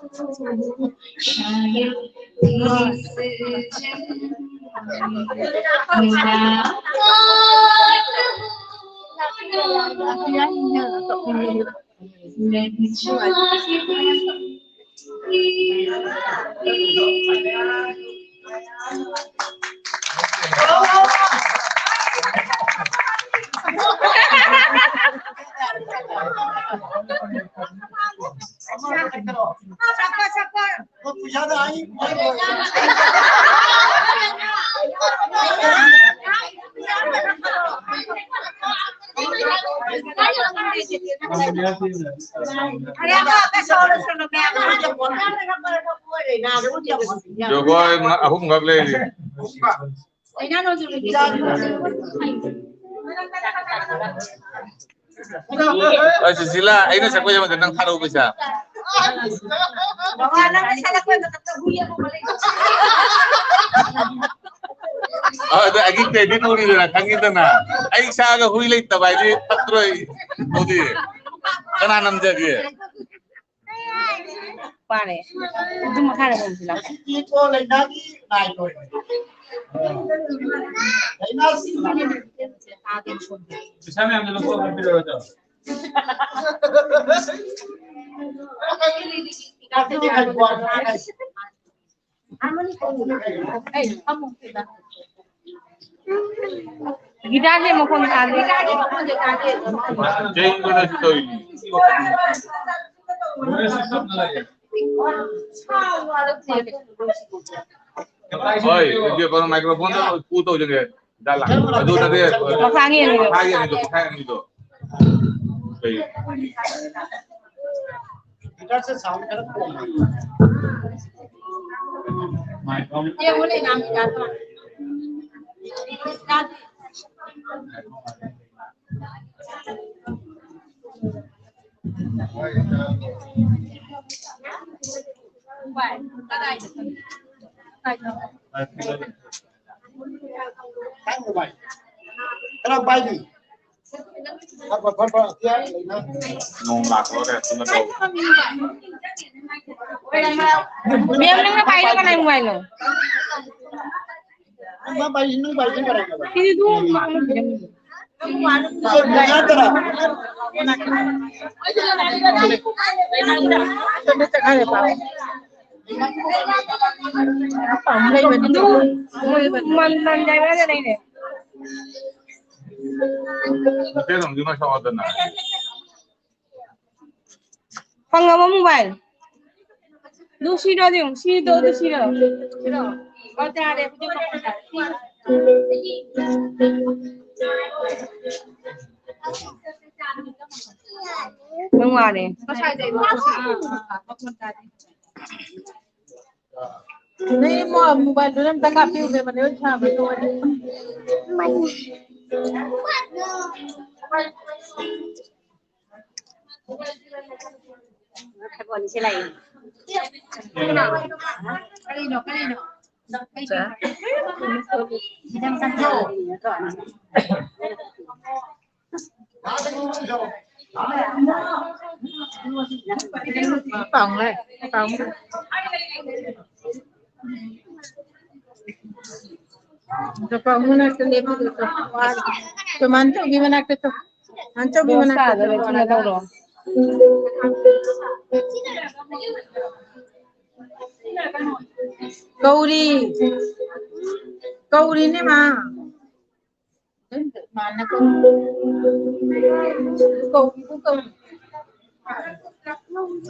शायद इस जन्म में मुलाकात हो। लग जाए ꯖꯒꯣꯏ ꯃ-, ꯑꯍꯨꯝꯈꯛ ꯂꯩꯔꯤ꯫ ꯑ, ꯁꯨꯁꯤꯂꯥ, ꯑꯩꯅ ꯁꯛꯄ ꯌꯥꯕꯗ ꯅꯪ ꯊꯥꯔꯛꯎ ꯄꯩꯁꯥ꯫ ꯑ, ꯑꯗ ꯑꯩꯒꯤ credit ꯎꯔꯤꯗꯅ, ꯈꯪꯉꯤꯗꯅ꯫ ꯑꯩ ꯏꯁꯥꯒ ꯍꯨꯏ ꯂꯩꯇꯕ ꯍꯥꯏꯗꯤ ꯐꯠꯇ꯭ꯔꯣ? ꯑꯩ ꯎꯗꯤ ꯀꯅꯥ ꯅꯝꯖꯒꯦ? ꯄꯥꯔꯦ꯫ ꯑꯗꯨ ꯃꯈꯥꯗ ꯍꯣꯡꯁꯤ ꯂꯥꯎ꯫ ꯉꯁꯤꯗꯤ ꯀꯣ ꯂꯩꯅꯥꯒꯤ ꯅꯥꯏ ꯂꯣꯏꯔꯦ꯫ ꯂꯩꯅꯥꯁꯤ ꯄꯩꯁꯥ ꯃꯌꯥꯝꯗꯣ ꯂꯧꯊꯣꯛꯑꯒ ꯄꯤꯔꯛꯑꯣ꯫ ꯒꯤꯇꯥꯔꯁꯦ ꯃꯈꯣꯟ ꯇꯥꯗꯦ꯫ ꯆꯦꯡꯗꯨꯅ ꯇꯧꯔꯤꯅꯤ꯫ ꯍꯣꯏ, ꯏꯕꯦꯝꯃ, microphone ꯗꯣ ꯄꯨ ꯇꯧꯁꯤꯜꯂꯦ꯫ ꯑꯗꯨ ꯅꯠꯇꯦ꯫ ꯃꯈꯥꯒꯤ ꯑꯅꯤꯗꯣ꯫ ꯃꯈꯥꯒꯤ ꯑꯅꯤꯗꯣ, ꯃꯈꯥꯒꯤ ꯑꯅꯤꯗꯣ꯫ ꯀꯩ? ꯅꯣꯡ ꯂꯥꯛꯄꯒ ꯀꯩꯅꯣ ꯇꯧ꯫ ꯃꯦꯝ, ꯅꯪꯅ ꯄꯥꯏꯔꯤꯗꯣ ꯀꯅꯥꯏ ꯃꯣꯕꯥꯏꯜꯅꯣ? ꯁꯤꯗꯤ ꯑꯗꯨꯝ ꯃꯟ-, ꯃꯟ ꯂꯩꯕ꯭ꯔꯥ ꯂꯩꯔꯦ? ꯐꯪꯉꯕꯣ ꯃꯣꯕꯥꯏꯜ? ꯑꯗꯨ ꯁꯤꯔꯣ, ꯑꯗꯨ ꯌꯦꯡꯉꯨ, ꯁꯤꯗꯣ, ꯑꯗꯨ ꯁꯤꯔꯣ? ꯁꯤꯔꯣ? ꯑꯣ, ꯇꯥꯔꯦ, ꯑꯗꯨꯗꯤ ꯃꯈꯣꯟ ꯇꯥꯔꯦ꯫ ꯅꯪ ꯋꯥꯔꯦ꯫ ꯉꯁꯥꯏꯗꯩ ꯋꯥ-, ꯑꯥ, ꯑꯥ, ꯃꯈꯣꯟ ꯇꯥꯗꯦ꯫ ꯅꯪ ꯃꯣ-, ꯃꯣꯕꯥꯏꯜꯗꯨ ꯑꯝꯇ ꯀꯥꯞꯄꯤꯌꯨꯅꯦ, ꯃꯅꯦ ꯍꯣꯏ ꯁꯥꯕꯗꯣ ꯋꯥꯔꯤ꯫ ꯆꯣ, ꯃꯥꯟꯆꯧꯕꯤ ꯃꯅꯥꯛꯇ ꯆꯣ꯫ ꯃꯥꯟꯆꯧꯕꯤ ꯃꯅꯥꯛꯇ ꯆꯣ꯫ ꯀꯧꯔꯤ꯫ ꯀꯧꯔꯤꯅꯦ ꯃꯥ꯫ ꯃꯥꯅ ꯀꯧꯔꯤ꯫ ꯀꯧꯔꯤꯗꯨ ꯀꯧꯔꯤ꯫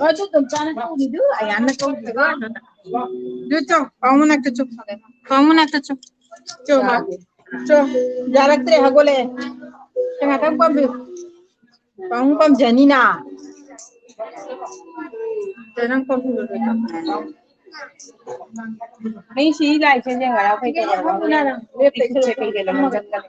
ꯑꯗꯨ ꯇꯣꯝꯆꯥꯅ ꯀꯧꯔꯤꯗꯨ, ꯑꯌꯥꯅ ꯀꯧꯔꯤꯗꯨ꯫ ꯑꯗꯨ ꯆꯣ, ꯄꯥꯎ ꯃꯅꯥꯛꯇ ꯆꯣ꯫ ꯄꯥꯎ ꯃꯅꯥꯛꯇ ꯆꯣ꯫ ꯆꯣ, ꯃꯥ꯫ ꯆꯣ, ꯌꯥꯔꯛꯇ꯭ꯔꯦ, ꯍꯧꯒꯠꯂꯛꯑꯦ꯫ ꯁꯦ, ꯉꯥꯛꯇꯪ ꯄꯝꯕꯤꯌꯨ꯫ ꯄꯥꯕꯨꯡ ꯄꯝꯖꯅꯤꯅ꯫ ꯁꯦ, ꯅꯪ ꯄꯝꯕꯤꯌꯨ꯫ ꯑꯩ ꯁꯤ ꯂꯥꯏꯁꯦ ꯌꯦꯡꯉꯒ ꯑꯩꯈꯣꯏ ꯀꯩꯅꯣ ꯂꯦꯞꯇ ꯏꯁꯩ ꯀꯩ ꯀꯩꯅꯣ ꯂꯧꯖꯟꯒꯅꯤ꯫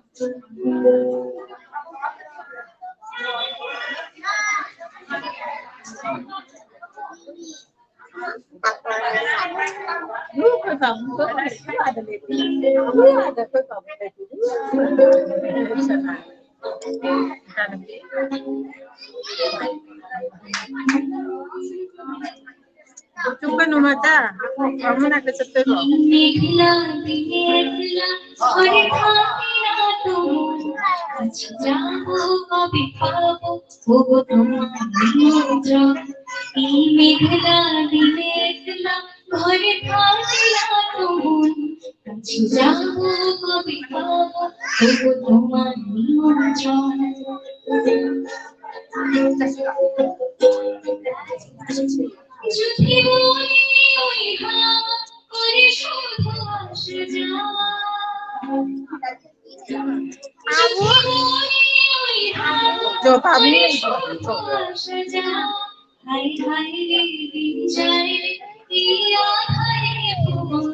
చుక్కను మాట. అమ్మ నాకు చెప్పేది. মেঘলা দিন মেঘলা, ঘরে থাকি না তো মন। আজ যাবো কবে পাবো, ওগো তোমার নিমন্ত্রণ। এই মেঘলা দিন মেঘলা, ঘরে থাকি না তো মন। আজ যাবো কবে পাবো, ওগো তোমার নিমন্ত্রণ। চোখে মনে ওই হাওয়া করে শুধু আসা যাওয়া। চোখে মনে ওই হাওয়া जो भाभी করে শুধু আসা যাওয়া। হায় হায় রে দিন যায় রে, এই আধারে ভুবন।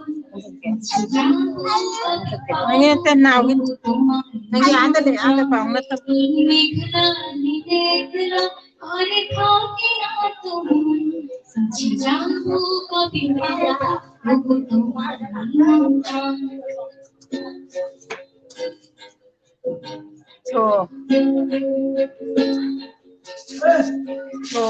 Nangina tenna awin. Nangina andale, andale pa, una ta. মেঘলা দিন মেঘলা, ঘরে থাকি না তো মন। আজ যাবো কবে পাবো, ওগো তোমার নিমন্ত্রণ। So. So.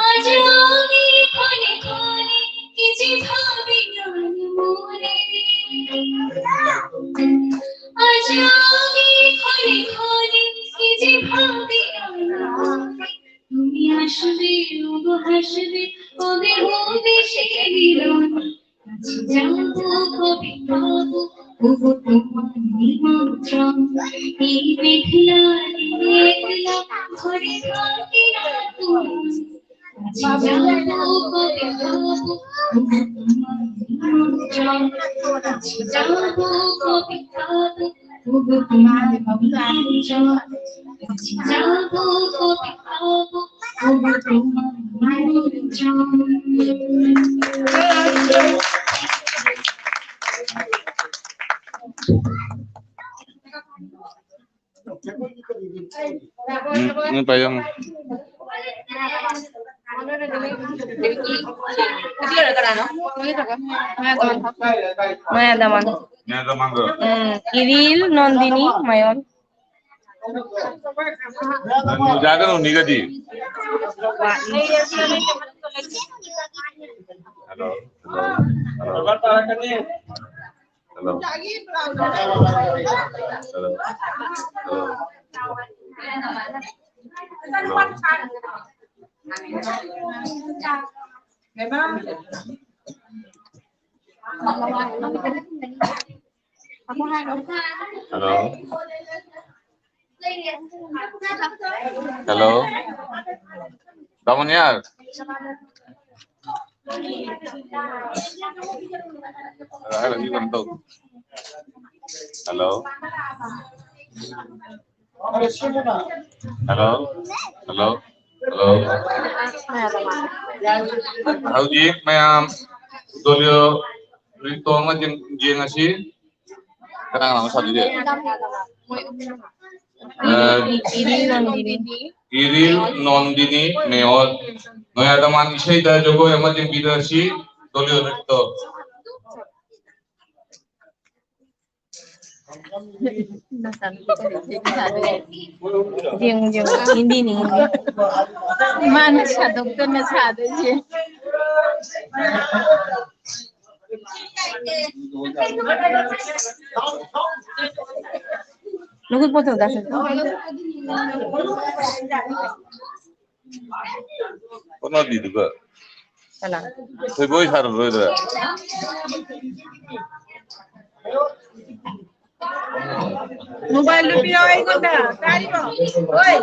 আজ আমি ক্ষণে ক্ষণে কি যে ভাবি মনে। আজ আমি ক্ষণে ক্ষণে কি যে ভাবি মনে। তুমি আসবে, ওগো হাসবে, কবে হবে সে মিলন। আজ যাবো কবে পাবো, ওগো তোমার নিমন্ত্রণ। এই মেঘলা দিন মেঘলা, ঘরে থাকি না তো মন। আজ যাবো কবে পাবো, ওগো তোমার নিমন্ত্রণ। আজ যাবো কবে পাবো, ওগো তোমার নিমন্ত্রণ। আজ যাবো কবে পাবো, ওগো তোমার নিমন্ত্রণ। ꯎꯝ, ꯎꯝ, ꯄꯥꯏꯌꯣ꯫ ꯃꯌꯥꯗ ꯃꯥꯡ꯫ ꯃꯌꯥꯗ ꯃꯥꯡꯗꯣ꯫ ꯎꯝ, ꯏꯔꯤꯜ ꯅꯟদিꯅꯤ ꯃꯌꯣꯜ꯫ ꯅꯨꯖꯥꯒ ꯅꯣꯅꯤꯒꯗꯤ? Hello, hello, hello. Hello. Hello. Hello. Hello. Hello. Hello. ꯗꯥꯃꯣꯅꯤꯌꯥ꯫ ꯍꯜꯂꯣ꯫ ꯍꯜꯂꯣ꯫ ꯍꯜꯂꯣ꯫ ꯍꯜꯂꯣ꯫ ꯍꯧꯖꯤꯛ ꯃꯌꯥꯝ ꯗꯣꯂꯤꯌꯣ ꯅ꯭ꯔꯤꯇ꯭ꯌ ꯑꯃ ꯌꯦꯡ-, ꯌꯦꯡꯉꯁꯤ꯫ ꯀꯅꯥ ꯀꯅꯥꯅꯣ ꯁꯥꯗꯣꯏꯁꯦ? ꯑ, ꯏꯔꯤꯜ ꯅꯣꯟꯗꯤꯅꯤ꯫ ꯏꯔꯤꯜ ꯅꯣꯟꯗꯤꯅꯤ ꯃꯦꯌꯣꯜ꯫ ꯅꯣꯌꯥꯗꯃꯥꯟ ꯏꯁꯩꯗ ꯖꯒꯣꯏ ꯑꯃ ꯌꯦꯡꯕꯤꯔꯁꯤ꯫ ꯗꯣꯂꯤꯌꯣ ꯅ꯭ꯔꯤꯇ꯭ꯌ꯫ ꯌꯦꯡꯉꯨ, ꯌꯦꯡꯉꯨ, ꯍꯤꯟꯗꯤꯅꯤ, ꯍꯤꯟꯗꯤ꯫ ꯃꯥꯅ ꯁꯥꯗꯣꯛꯇꯅ ꯁꯥꯗꯣꯏꯁꯦ꯫ ꯅꯈꯨꯠ ꯄꯣꯊꯣꯛ ꯗꯥꯁꯦ꯫ ꯍꯣꯠꯅꯕꯤꯗꯨꯒ꯫ ꯀꯅꯥ? ꯊꯣꯏꯕ ꯍꯣꯏ ꯁꯥꯔꯝꯂꯣꯏꯗ꯭ꯔꯥ? ꯃꯣꯕꯥꯏꯜꯗꯨ ꯄꯤꯔꯛꯑꯣ ꯑꯩꯉꯣꯟꯗ꯫ ꯇꯥꯔꯤꯕꯣ? ꯍꯣꯏ꯫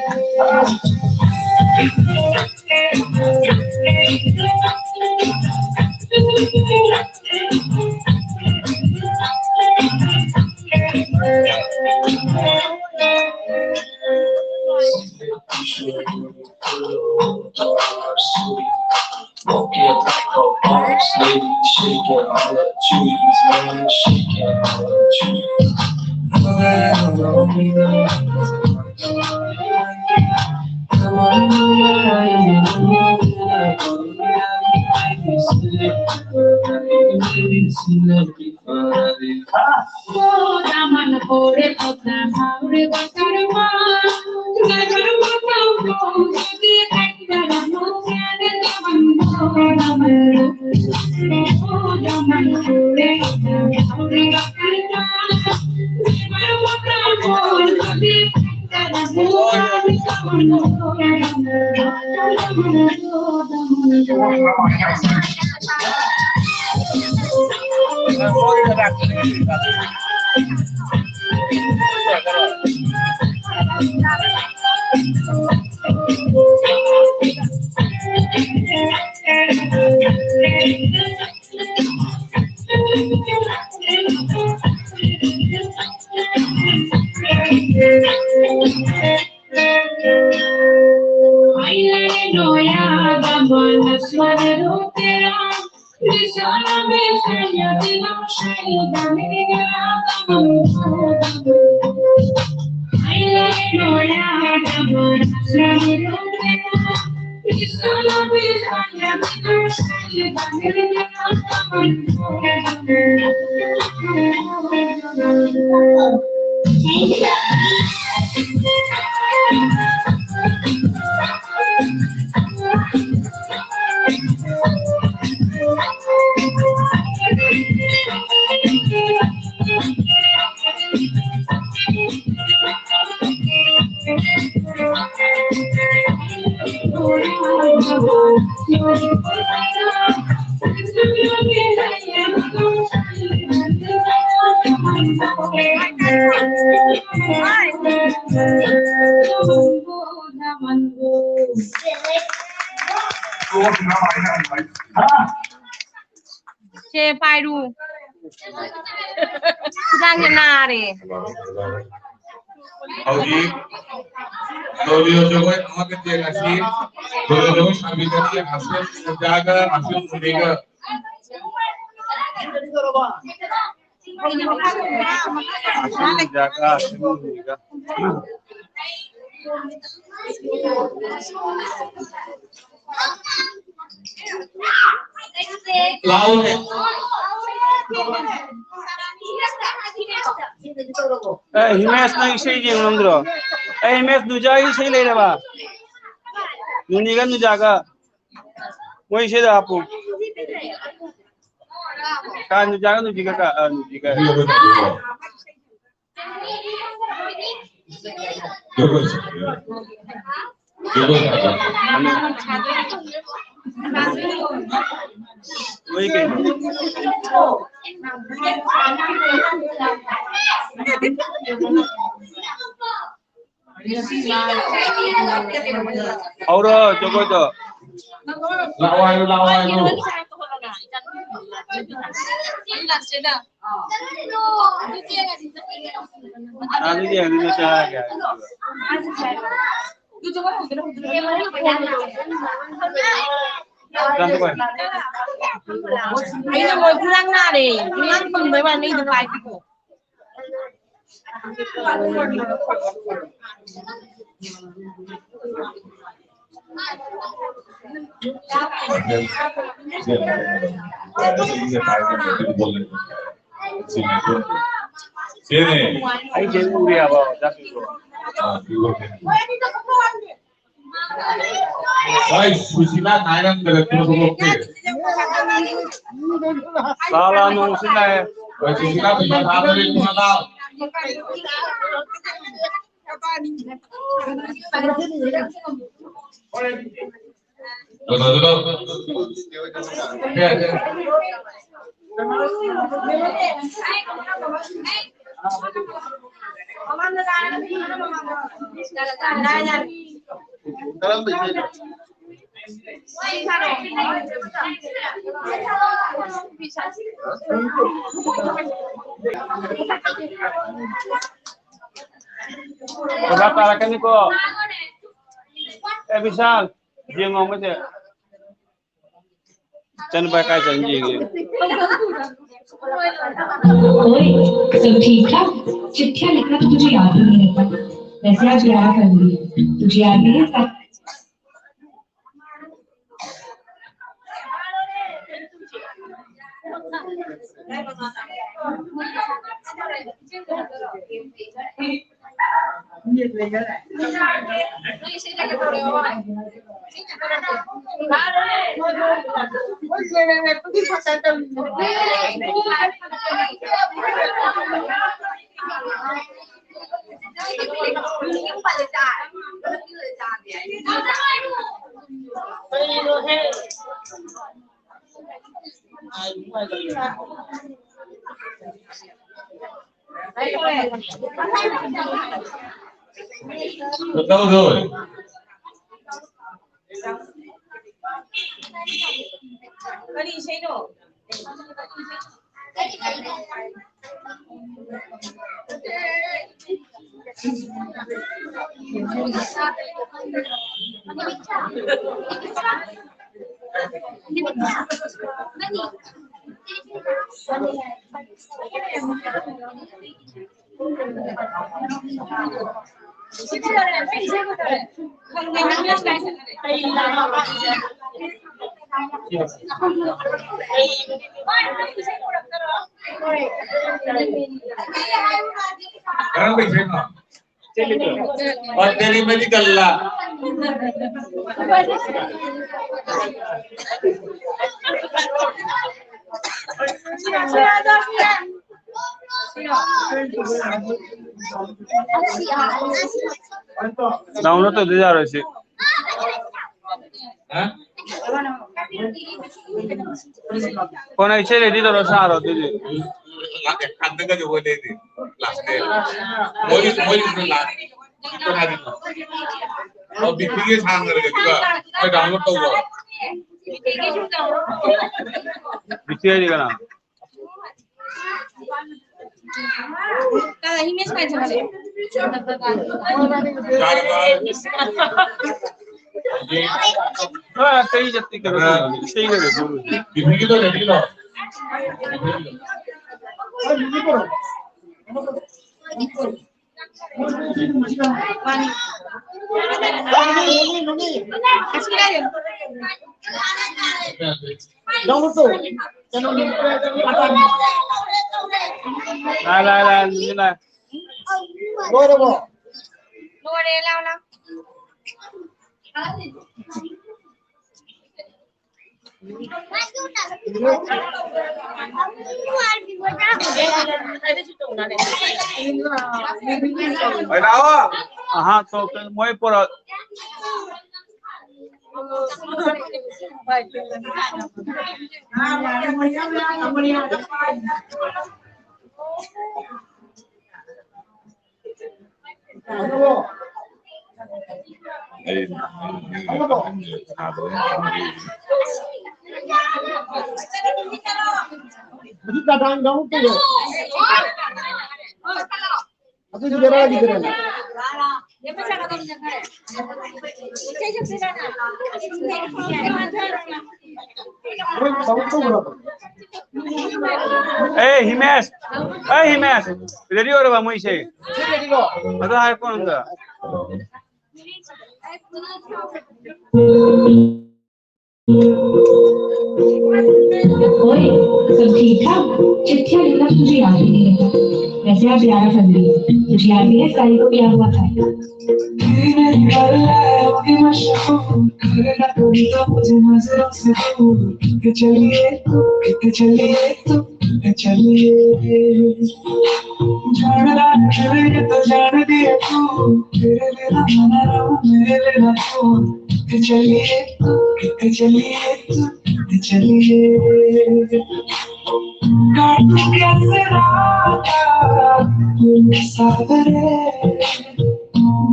Walk it like a boss lady, shake it all the trees, man, shake it all the trees. ꯁꯦ ꯄꯥꯏꯔꯨ꯫ ꯈꯨꯗꯥꯡꯁꯦ ꯅꯥꯔꯦ꯫ ꯍꯧꯖꯤꯛ ꯇꯧꯔꯤꯕ ꯖꯒꯣꯏ ꯑꯃꯈꯛꯇ ꯌꯦꯡꯉꯁꯤ꯫ ꯇꯧꯔꯤꯕ ꯖꯒꯣꯏ ꯁꯥꯕꯤꯒꯅꯤ ꯍꯥꯁꯤꯝ ꯃꯨꯟꯖꯥꯒ ꯍꯥꯁꯤꯝ ꯃꯨꯟꯅꯤꯒ꯫ ꯍꯥꯁꯤꯝ ꯃꯨꯟꯖꯥꯒ ꯍꯥꯁꯤꯝ ꯃꯨꯟꯅꯤꯒ꯫ ꯂꯥꯛꯑꯣꯅꯦ꯫ ꯑꯦ, ꯍꯤꯃꯦꯁ, ꯅꯪ ꯏꯁꯩ ꯌꯦꯡꯉꯝꯗ꯭ꯔꯣ? ꯑꯦ, ꯍꯤꯃꯦꯁ, ꯅꯨꯖꯥꯒꯤ ꯏꯁꯩ ꯂꯩꯔꯕ? ꯅꯨꯅꯤꯒ ꯅꯨꯖꯥꯒ꯫ ꯃꯣꯏ ꯏꯁꯩꯗ ꯍꯥꯞꯄꯨ꯫ ꯀꯥ ꯅꯨꯖꯥꯒ ꯅꯨꯄꯤꯒ ꯀꯥ, ꯑ, ꯅꯨꯄꯤꯒ꯫ ꯅꯣꯏ ꯀꯩꯅꯣ? ꯍꯧꯔꯣ, ꯖꯒꯣꯏꯗꯣ꯫ ꯂꯥꯛꯑꯣ ꯍꯥꯏꯌꯨ, ꯂꯥꯛꯑꯣ ꯍꯥꯏꯌꯨ꯫ ꯑꯗꯨꯗꯤ ꯌꯦꯡꯉꯨ, ꯆꯥꯔꯒꯦ ꯍꯥꯏꯕ꯫ ꯑꯩꯅ ꯃꯣꯏ ꯈꯨꯂꯥꯡ ꯅꯥꯔꯦ꯫ ꯈꯨꯂꯥꯡ ꯐꯪꯕꯩ ꯋꯥꯅꯤ, ꯑꯩꯗꯣ ꯄꯥꯏꯕꯤꯀꯣ꯫ ꯁꯤꯅꯦ꯫ ꯑꯩ ꯁꯤ ꯎꯔꯦ ꯍꯥꯏꯕ, ꯑꯣꯖꯥ ꯁꯤꯡꯗꯣ꯫ ꯑꯥ, ꯁꯤ ꯎꯔꯦ꯫ ꯍꯣꯏ, ꯁꯨꯁꯤꯂꯥ ꯉꯥꯏꯔꯝꯗ꯭ꯔꯦ, ꯊꯣꯛꯂꯛꯑꯣ꯫ ꯂꯥ, ꯂꯥ, ꯅꯣꯡ ꯁꯤꯜꯂꯛꯑꯦ꯫ ꯍꯣꯏ, ꯁꯨꯁꯤꯂꯥ ꯄꯩꯁꯥ ꯊꯥꯗꯔꯦ, ꯏꯃꯥ ꯂꯥ꯫ ꯀꯩꯅꯣꯗꯨꯅ꯫ ꯀꯔꯝꯕ ꯏꯁꯩꯅꯣ? ꯄꯩꯁꯥ ꯇꯥꯔꯛꯀꯅꯤꯀꯣ꯫ ꯑꯦ, ꯕꯤꯁꯥꯜ, ꯌꯦꯡꯉꯣ ꯑꯃꯁꯦ꯫ चंद भाई का चंद जी। ओए, सब ठीक था? चिट्ठियां लिखना तो तुझे याद ही नहीं रहता। वैसे आज याद कर ली। तुझे याद नहीं रहता? बताओ दो। ꯀꯔꯝꯕ ꯏꯁꯩꯅꯣ? ꯑꯣ, ꯇꯦꯔꯤ ꯃꯦꯔꯤ ꯒꯜꯂꯥ꯫ Download ꯇꯧꯗ ꯌꯥꯔꯣꯏ ꯁꯤ꯫ ꯍꯥ? ꯀꯣꯟꯅ ꯏꯁꯩ ready ꯇꯧꯔ ꯁꯥꯔꯣ ꯑꯗꯨꯗꯤ꯫ ꯍꯟꯗꯛꯀꯗꯤ ꯍꯣꯂꯤꯗꯤ last day꯫ ꯃꯣꯏꯒꯤ, ꯃꯣꯏꯒꯤꯁꯨ last꯫ ꯀꯅꯥꯒꯤꯅꯣ? ꯑꯣ, ꯕꯤꯄꯤꯒꯤ ꯁꯥꯡꯅꯔꯒꯗꯤꯀꯣ, ꯃꯣꯏ download ꯇꯧꯕ꯫ ꯕꯤꯄꯤ ꯍꯥꯏꯗꯤ ꯀꯅꯥ? ꯀꯅꯥ? ꯍꯤꯃꯦꯁ ꯀꯥꯏ ꯆꯠꯈ꯭ꯔꯦ? ꯌꯥꯔꯦ, ꯌꯥꯔꯦ꯫ ꯍꯣꯏ, ꯑꯇꯩ ꯆꯠꯇꯦ, ꯀꯩꯅꯣ ꯇꯧꯔꯦ, ꯏꯁꯩ ꯂꯩꯔꯦ, ꯑꯗꯨꯕꯨꯗꯤ꯫ ꯕꯤꯄꯤꯒꯤꯗꯣ ready ꯂꯣ? ꯂꯥ, ꯂꯥ, ꯂꯥ, ꯂꯥ꯫ ꯂꯣꯏꯔꯕꯣ? ꯂꯣꯏꯔꯦ, ꯂꯥꯎ, ꯂꯥꯎ꯫ ꯑꯍꯥ, ꯇꯣ, ꯃꯣꯏ ꯄꯨꯔꯛ꯫ ꯑꯩ, ꯑꯩ, ꯑꯩ, ꯍꯧꯖꯤꯛ ꯀꯗꯥꯏꯗ ꯑꯃꯨꯛ ꯇꯧꯔꯣ? ꯑꯗꯨꯗꯤ ꯕꯦꯔꯥꯒꯤꯗꯨꯅꯦ꯫ ꯑꯦ ꯍꯤꯃꯦꯁ, ꯑꯦ ꯍꯤꯃꯦꯁ, ready ꯑꯣꯏꯔꯕ ꯃꯣꯏꯁꯦ? ꯑꯗꯨ ꯍꯥꯏꯔꯛꯄ ꯑꯝꯇ꯫ ओए, सब ठीक था? चिट्ठियाँ लिखना तुझे याद ही नहीं रहता। वैसे आज ग्यारह फरवरी है, तुझे याद भी है इस तारीख को क्या हुआ था?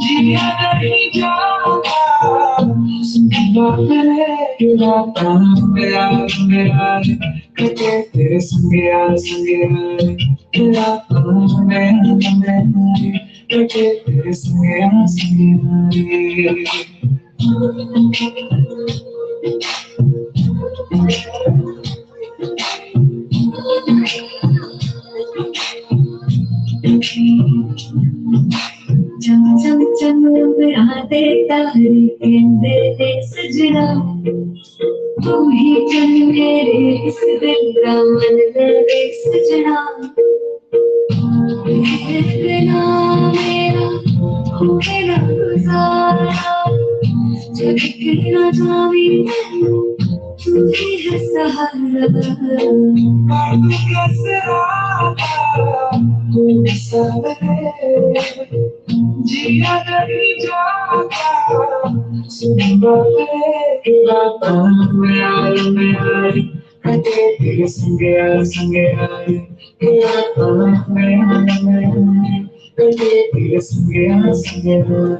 जिया नहीं जाता, सुन बात है, रात मेरा, मेरा, कटे तेरे संगे यार, संगे यार, रात मेरा, मेरा, कटे तेरे संगे यार, संगे यार। चम चम चमकते तारे कहते ने सजना, तू ही चन मेरे इस दिल का मन दे सजना। तेरे बिना मेरा होवे ना गुजारा, जो दिखे ना जावे तू ही है सहारा। तू सहारा, जिया नहीं जाता, सुन बातें, बातों में आए, में आए, कटे तेरे संगे यार, संगे यार, बातों में आए, में आए, कटे तेरे संगे यार, संगे यार।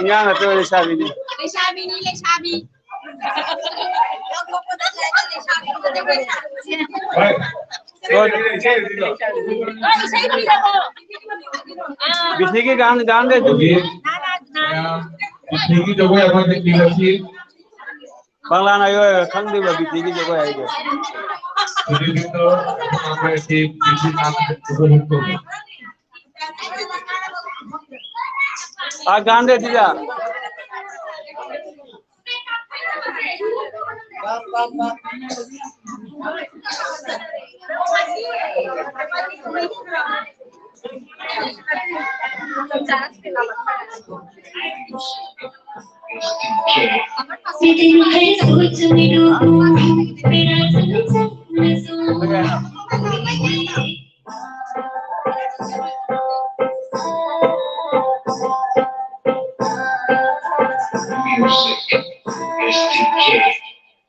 ꯏꯌꯥꯡ ꯅꯠꯇ꯭ꯔꯣ ꯂꯩꯁꯥꯕꯤꯅꯤ? ꯂꯩꯁꯥꯕꯤꯅꯤ, ꯂꯩꯁꯥꯕꯤ꯫ ꯍꯣꯏ꯫ ꯍꯣꯏ, ꯏꯁꯩ ꯄꯤꯔꯕꯣ? ꯑꯥ꯫ ꯕꯤꯊꯤꯒꯤ ꯒꯥꯡ-, ꯒꯥꯡꯗꯦ꯫ ꯍꯧꯖꯤꯛ ꯅꯥ, ꯅꯥ, ꯅꯥ꯫ ꯃꯌꯥꯝ ꯕꯤꯊꯤꯒꯤ ꯖꯒꯣꯏ ꯑꯩꯈꯣꯏꯗ ꯄꯤꯔꯛꯈꯤ꯫ ꯄꯪꯂꯥꯡ ꯍꯥꯏꯌꯣ, ꯈꯪꯗ꯭ꯔꯤꯕ ꯕꯤꯄꯤꯒꯤ ꯖꯒꯣꯏ ꯍꯥꯏꯗꯣ꯫ ꯍꯧꯖꯤꯛꯇꯣ ꯑꯩꯈꯣꯏꯒꯤ ꯕꯤꯄꯤ ꯅꯥꯝ ꯖꯒꯣꯏ ꯇꯧꯔꯤ꯫ ꯄꯥ ꯒꯥꯟꯗꯦ ꯁꯤꯗ꯫ Music S D K.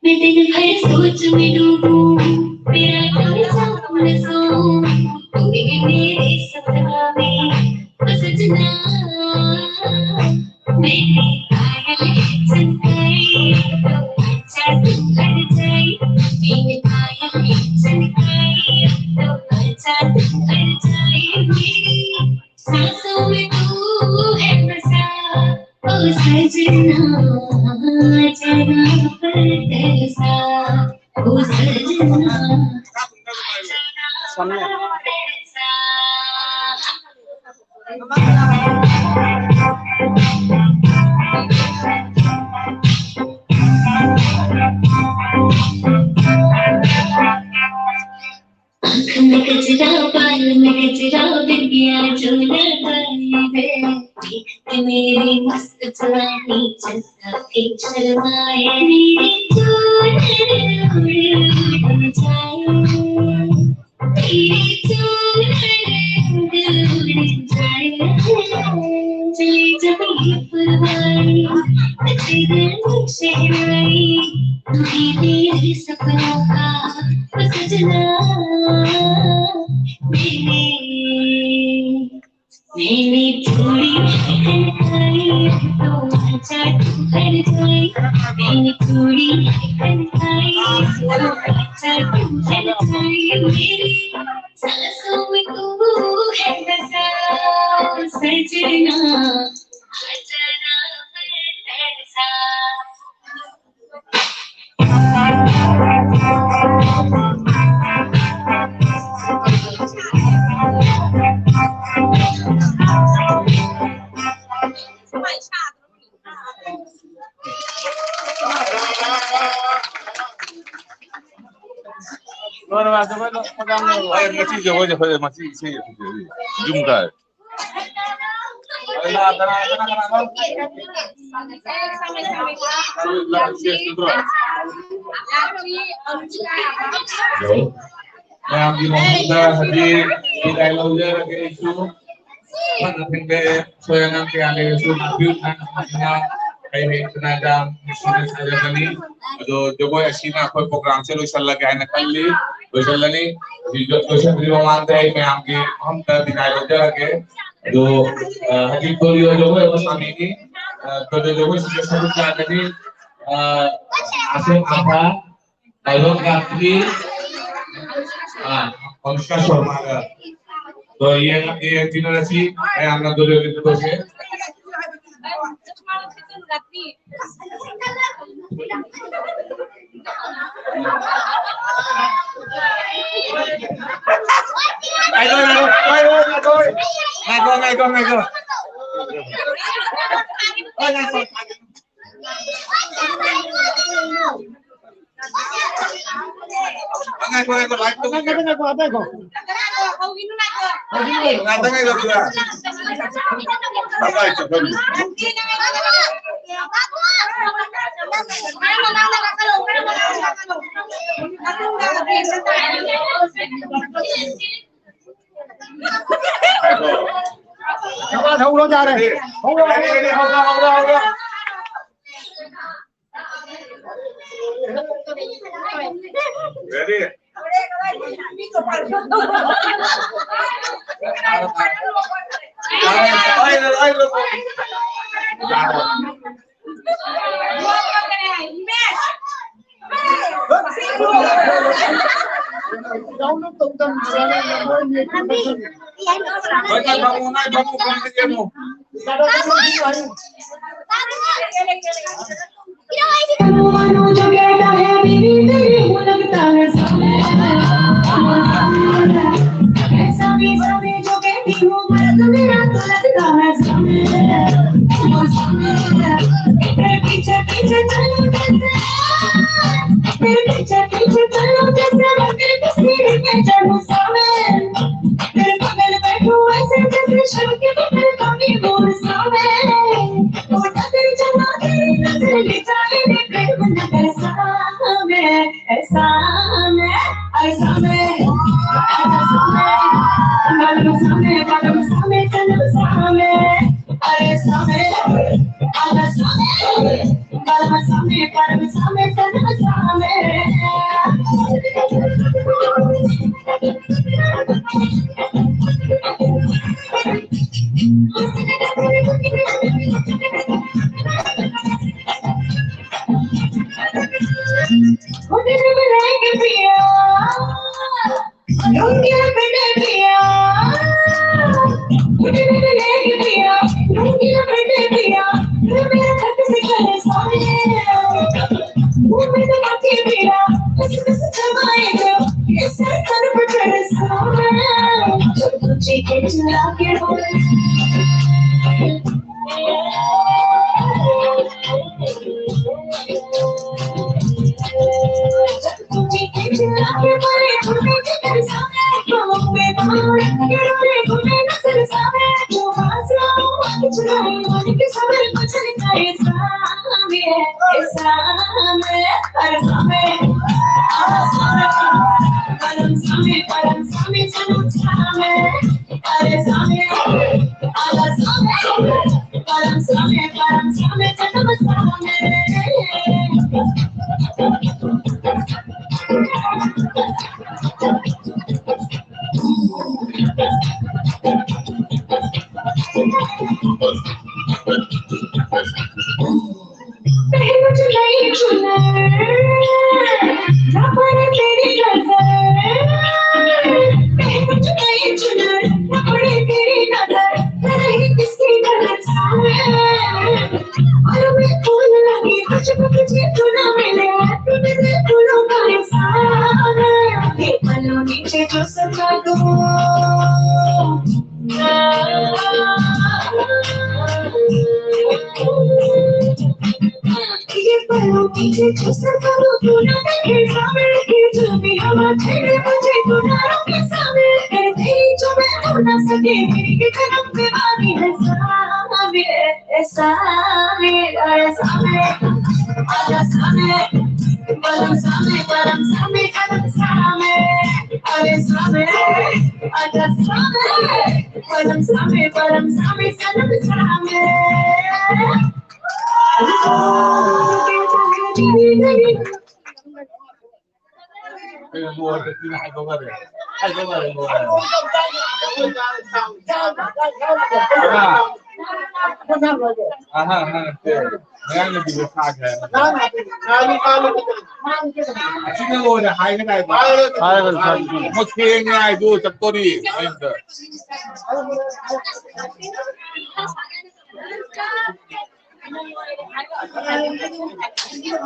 मैं दिन भर सोच में डूबूं, मेरा कौन सा कौन सो, तू भी मेरे सपना में, ओ सजना। मैंने पायल चुराई, तो अच्छा तू हर जाए। मैंने पायल चुराई, तो अच्छा तू हर जाए। मेरी सांसों में तू है बसा, ओ सजना, जरा पर तरसा, ओ सजना, जरा पर तरसा। आँख में गजरा, बाल में गजरा, बिंदिया जो लगाई बैठी, कि मेरी मस्त जवानी चंदा भी शर्माए। मेरी चूनर उड़ उड़ जाए, मेरी चूनर उड़ उड़ जाए। चली जब ये पुरवाई, तेरे शहनाई, तू ही मेरे सपनों का सजना। मैंने, मैंने चूड़ी पहनाई, तो आजा तू हर जाए। मैंने चूड़ी पहनाई, तो आजा तू हर जाए। मेरी सांसों में तू है बसा, सजना, सजना, सजना। ꯃꯁꯤꯁꯦ ꯍꯣꯏꯁꯦ, ꯍꯣꯏ, ꯃꯁꯤ ꯏꯁꯩ ꯌꯨꯝ ꯀꯥꯏ꯫ ꯃꯌꯥꯝꯒꯤ ꯃꯐꯝꯗ ꯍꯧꯖꯤꯛ ꯕꯤꯗꯥꯏ ꯂꯧꯖꯔꯒꯦ꯫ ꯑꯩꯁꯨ ꯐꯅ ꯊꯦꯡꯅ ꯑꯁꯣꯏ ꯑꯉꯥꯝ ꯀꯌꯥ ꯂꯩꯔꯁꯨ ꯉꯥꯛꯄꯤꯌꯨ꯫ ꯍꯩ ꯍꯩ ꯈꯨꯅꯥꯏꯗ ꯅꯨꯡꯁꯤꯅ ꯁꯥꯖꯕꯅꯤ꯫ ꯑꯗꯣ ꯖꯒꯣꯏ ꯑꯁꯤꯅ ꯑꯩꯈꯣꯏ ꯄ꯭ꯔꯣꯒ꯭ꯔꯥꯝꯁꯦ ꯂꯣꯏꯁꯤꯜꯂꯒꯦ ꯍꯥꯏꯅ ꯈꯜꯂꯤ꯫ ꯂꯣꯏꯁꯤꯜꯂꯅꯤ꯫ ꯍꯧꯖꯤꯛ ꯂꯣꯏꯁꯤꯟꯗ꯭ꯔꯤ ꯃꯃꯥꯡꯗ ꯑꯩ ꯃꯌꯥꯝꯒꯤ ꯃꯐꯝꯗ ꯕꯤꯗꯥꯏ ꯂꯧꯖꯔꯒꯦ꯫ ꯑꯗꯣ, ꯑ, ꯍꯧꯖꯤꯛ ꯇꯣꯂꯤꯌꯣ ꯖꯒꯣꯏ ꯑꯃ ꯁꯥꯕꯤꯅꯤ꯫ ꯑ, ꯇꯣꯂꯤꯌꯣ ꯖꯒꯣꯏꯁꯤꯗ ꯁꯔꯨꯛ ꯌꯥꯒꯅꯤ, ꯑ, ꯑꯁꯦꯝ ꯑꯥꯊꯥ, ꯇꯥꯏꯕꯪ ꯀꯥꯟꯇꯤ, ꯑ, ꯑꯅꯨꯁꯀꯥ ꯁꯔꯃꯥꯒ꯫ ꯑꯗꯣ ꯌꯦꯡ-, ꯌꯦꯡꯃꯤꯟꯅꯔꯁꯤ ꯃꯌꯥꯝꯅ ꯇꯣꯂꯤꯌꯣꯒꯤ ꯖꯒꯣꯏꯁꯦ꯫ ꯉꯥꯏꯈꯣ, ꯉꯥꯏꯈꯣ, ꯉꯥꯏꯈꯣ, ꯉꯥꯏꯈꯣ, ꯉꯥꯏꯈꯣ, ꯉꯥꯏꯈꯣ, ꯉꯥꯏꯈꯣ꯫ ꯍꯣꯏ, ꯉꯥꯏꯈꯣ꯫ ꯉꯥꯏꯈꯣ, ꯉꯥꯏꯈꯣ, ꯉꯥꯏꯈꯣ, ꯉꯥꯏꯈꯣ, ꯉꯥꯏꯈꯣ, ꯉꯥꯏꯈꯣ꯫ ꯉꯥꯛꯇꯪ ꯉꯥꯏꯈꯣ, ꯑꯗꯨꯗ꯫ ꯉꯥꯛꯇꯪ ꯉꯥꯏꯈꯣ꯫ ꯍꯧꯔꯣ, ꯌꯥꯔꯦ꯫ ꯍꯧꯔꯣ, ꯍꯧꯔꯣ, ꯍꯧꯔꯣ, ꯍꯧꯔꯣ, ꯍꯧꯔꯣ꯫ Ready? ꯂꯣꯏꯔꯦ, ꯁꯤꯅ ꯍꯥꯏꯗꯣꯛꯅꯔꯦ꯫ ꯍꯥꯏꯗꯣꯛꯅꯔꯦ, ꯂꯣꯏꯔꯦ꯫ ꯑꯍꯥ, ꯑꯍꯥ, ꯅꯠꯇꯦ꯫ ꯃꯌꯥꯡ ꯅꯨꯄꯤꯗꯣ ꯊꯥꯈ꯭ꯔꯦ꯫ ꯑꯁꯤꯅ ꯂꯣꯏꯔꯦ ꯍꯥꯏꯒꯗꯥꯏꯗꯣ? ꯍꯥꯏꯔꯒ ꯊꯥꯈꯤꯕꯅꯦ꯫ ꯑꯃꯨꯛ ꯊꯦꯡꯉꯦ ꯍꯥꯏꯗꯣ ꯆꯠꯇꯣꯔꯤ ꯃꯌꯨꯝꯗ꯫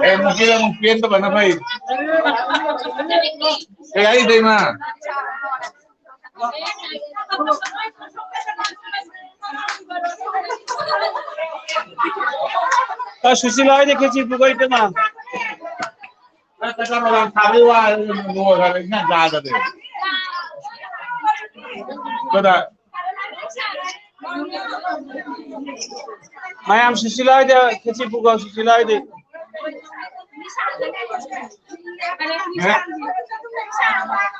ꯑꯦ, ꯃꯁꯤ ꯑꯃꯨꯛ ꯄꯦꯟꯗꯕꯅ ꯐꯩ꯫ ꯀꯩ ꯍꯥꯏꯗꯣꯏꯃ? ꯑ, ꯁꯨꯁꯤꯂꯥ ꯍꯣꯏꯗ ꯈꯦꯆꯤ ꯄꯨꯈꯣꯏꯗꯅ꯫ ꯀꯗꯥ? ꯃꯌꯥꯝ ꯁꯨꯁꯤꯂꯥ ꯍꯣꯏꯗ ꯈꯦꯆꯤ ꯄꯨꯈꯣ, ꯁꯨꯁꯤꯂꯥ ꯍꯣꯏꯗ꯫